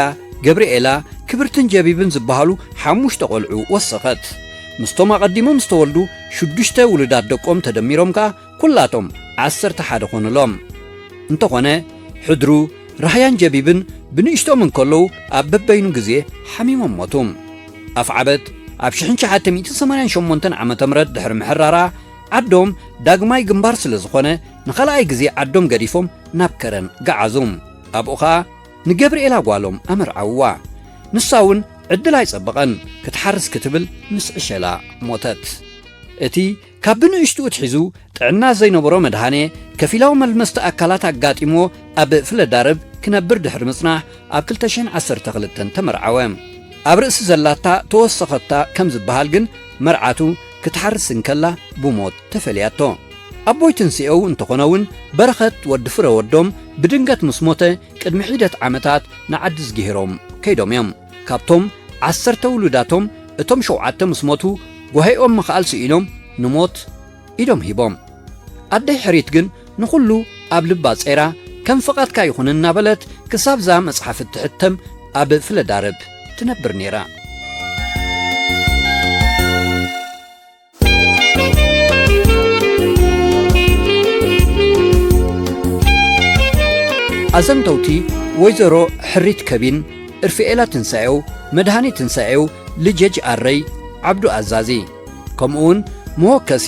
ገብርኤላ፣ ክብርትን ጀቢብን ዝበሃሉ ሓሙሽተ ቖልዑ ወሰኸት። ምስቶም ኣቐዲሞም ዝተወልዱ ሽዱሽተ ውሉዳት ደቆም ተደሚሮም ከኣ ኩላቶም ዓሰርተ ሓደ ኾኑሎም። እንተኾነ፣ ሕድሩ፣ ራህያን ጀቢብን ብንእሽቶም እንከለዉ ኣብ በበይኑ ግዜ ሓሚሞም ሞቱ። ኣፍዓበት ኣብ ሽሕን ትሽዓተ ሚእትን ሰማንያን ሸሞንተን ዓመተ ምህረት ድሕሪ ምሕራራ፣ ዓዶም ዳግማይ ግንባር ስለ ዝኾነ፣ ንኻልኣይ ግዜ ዓዶም ገዲፎም ናብ ከረን ገዓዙ። ኣብኡ ኸኣ ንገብርኤላ ጓሎም ኣመርዓውዋ። ንሳ እውን ዕድል ኣይጸበቐን፣ ክትሓርስ ክትብል ምስ ዕሸላ ሞተት። እቲ ካብ ብንእሽትኡ ኣትሒዙ ጥዕና ዘይነበሮ መድሃኔ፣ ከፊላዊ መልመስቲ ኣካላት ኣጋጢምዎ ኣብ ፍለዳርብ ክነብር ድሕሪ ምጽናሕ፣ ኣብ ክልተ ሽሕን ዓሰርተ ክልተን ተመርዓወ። ኣብ ርእሲ ዘላታ ተወሰኸታ ከም ዝበሃል ግን፣ መርዓቱ ክትሓርስ እንከላ ብሞት ተፈልያቶ። ኣቦይ ትንስኤው እንተኾነ እውን፣ በረኸት ወዲ ፍረ ወዶም ብድንገት ምስ ሞተ፣ ቅድሚ ሒደት ዓመታት ንዓዲ ዝግሂሮም ከይዶም እዮም። ካብቶም ዓሰርተ ውሉዳቶም፣ እቶም ሸውዓተ ምስ ሞቱ፣ ጓሂኦም ምኽኣል ስኢኖም ንሞት ኢዶም ሂቦም። ኣደይ ሕሪት ግን ንኹሉ ኣብ ልባ ጸይራ፣ ከም ፍቓድካ ይኹን እናበለት፣ ክሳብ እዛ መጽሓፍ እትሕተም ኣብ ፍለዳርብ ትነብር ነይራ። ኣዘንተውቲ ወይዘሮ ሕሪት ከቢን፣ እርፍኤላ ትንሳኤው፣ መድሃኔ ትንሳኤው፣ ልጀጅ ኣረይ፣ ዓብዱ ኣዛዚ፣ ከምኡውን መወከሲ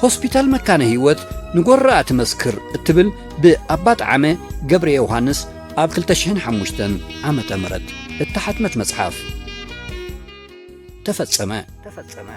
ሆስፒታል መካነ ህይወት ንጎረኣ ትመስክር እትብል ብኣባ ጠዓመ ገብረ ዮሃንስ ኣብ ክልተ ሽሕን ሓሙሽተን ዓመተ ምህረት እተሓትመት መጽሓፍ። ተፈጸመ። ተፈጸመ።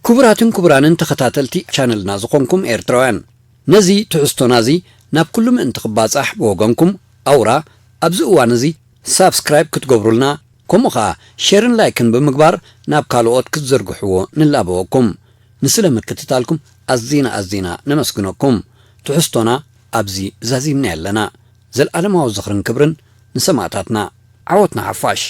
ክቡራትን ክቡራንን ተኸታተልቲ ቻነልና ዝኾንኩም ኤርትራውያን፣ ነዚ ትሕዝቶና እዚ ናብ ኩሉ ምእንቲ ክባጻሕ ብወገንኩም ኣውራ ኣብዚ እዋን እዚ ሳብስክራይብ ክትገብሩልና፣ ከምኡ ኸኣ ሼርን ላይክን ብምግባር ናብ ካልኦት ክትዝርግሕዎ ንላበወኩም። ንስለ ምክትታልኩም ኣዚና ኣዚና ነመስግነኩም። ትሕዝቶና ኣብዚ ዛዚምና ኣለና። ዘልኣለማዊ ዝኽርን ክብርን ንሰማእታትና። ዓወት ንሓፋሽ።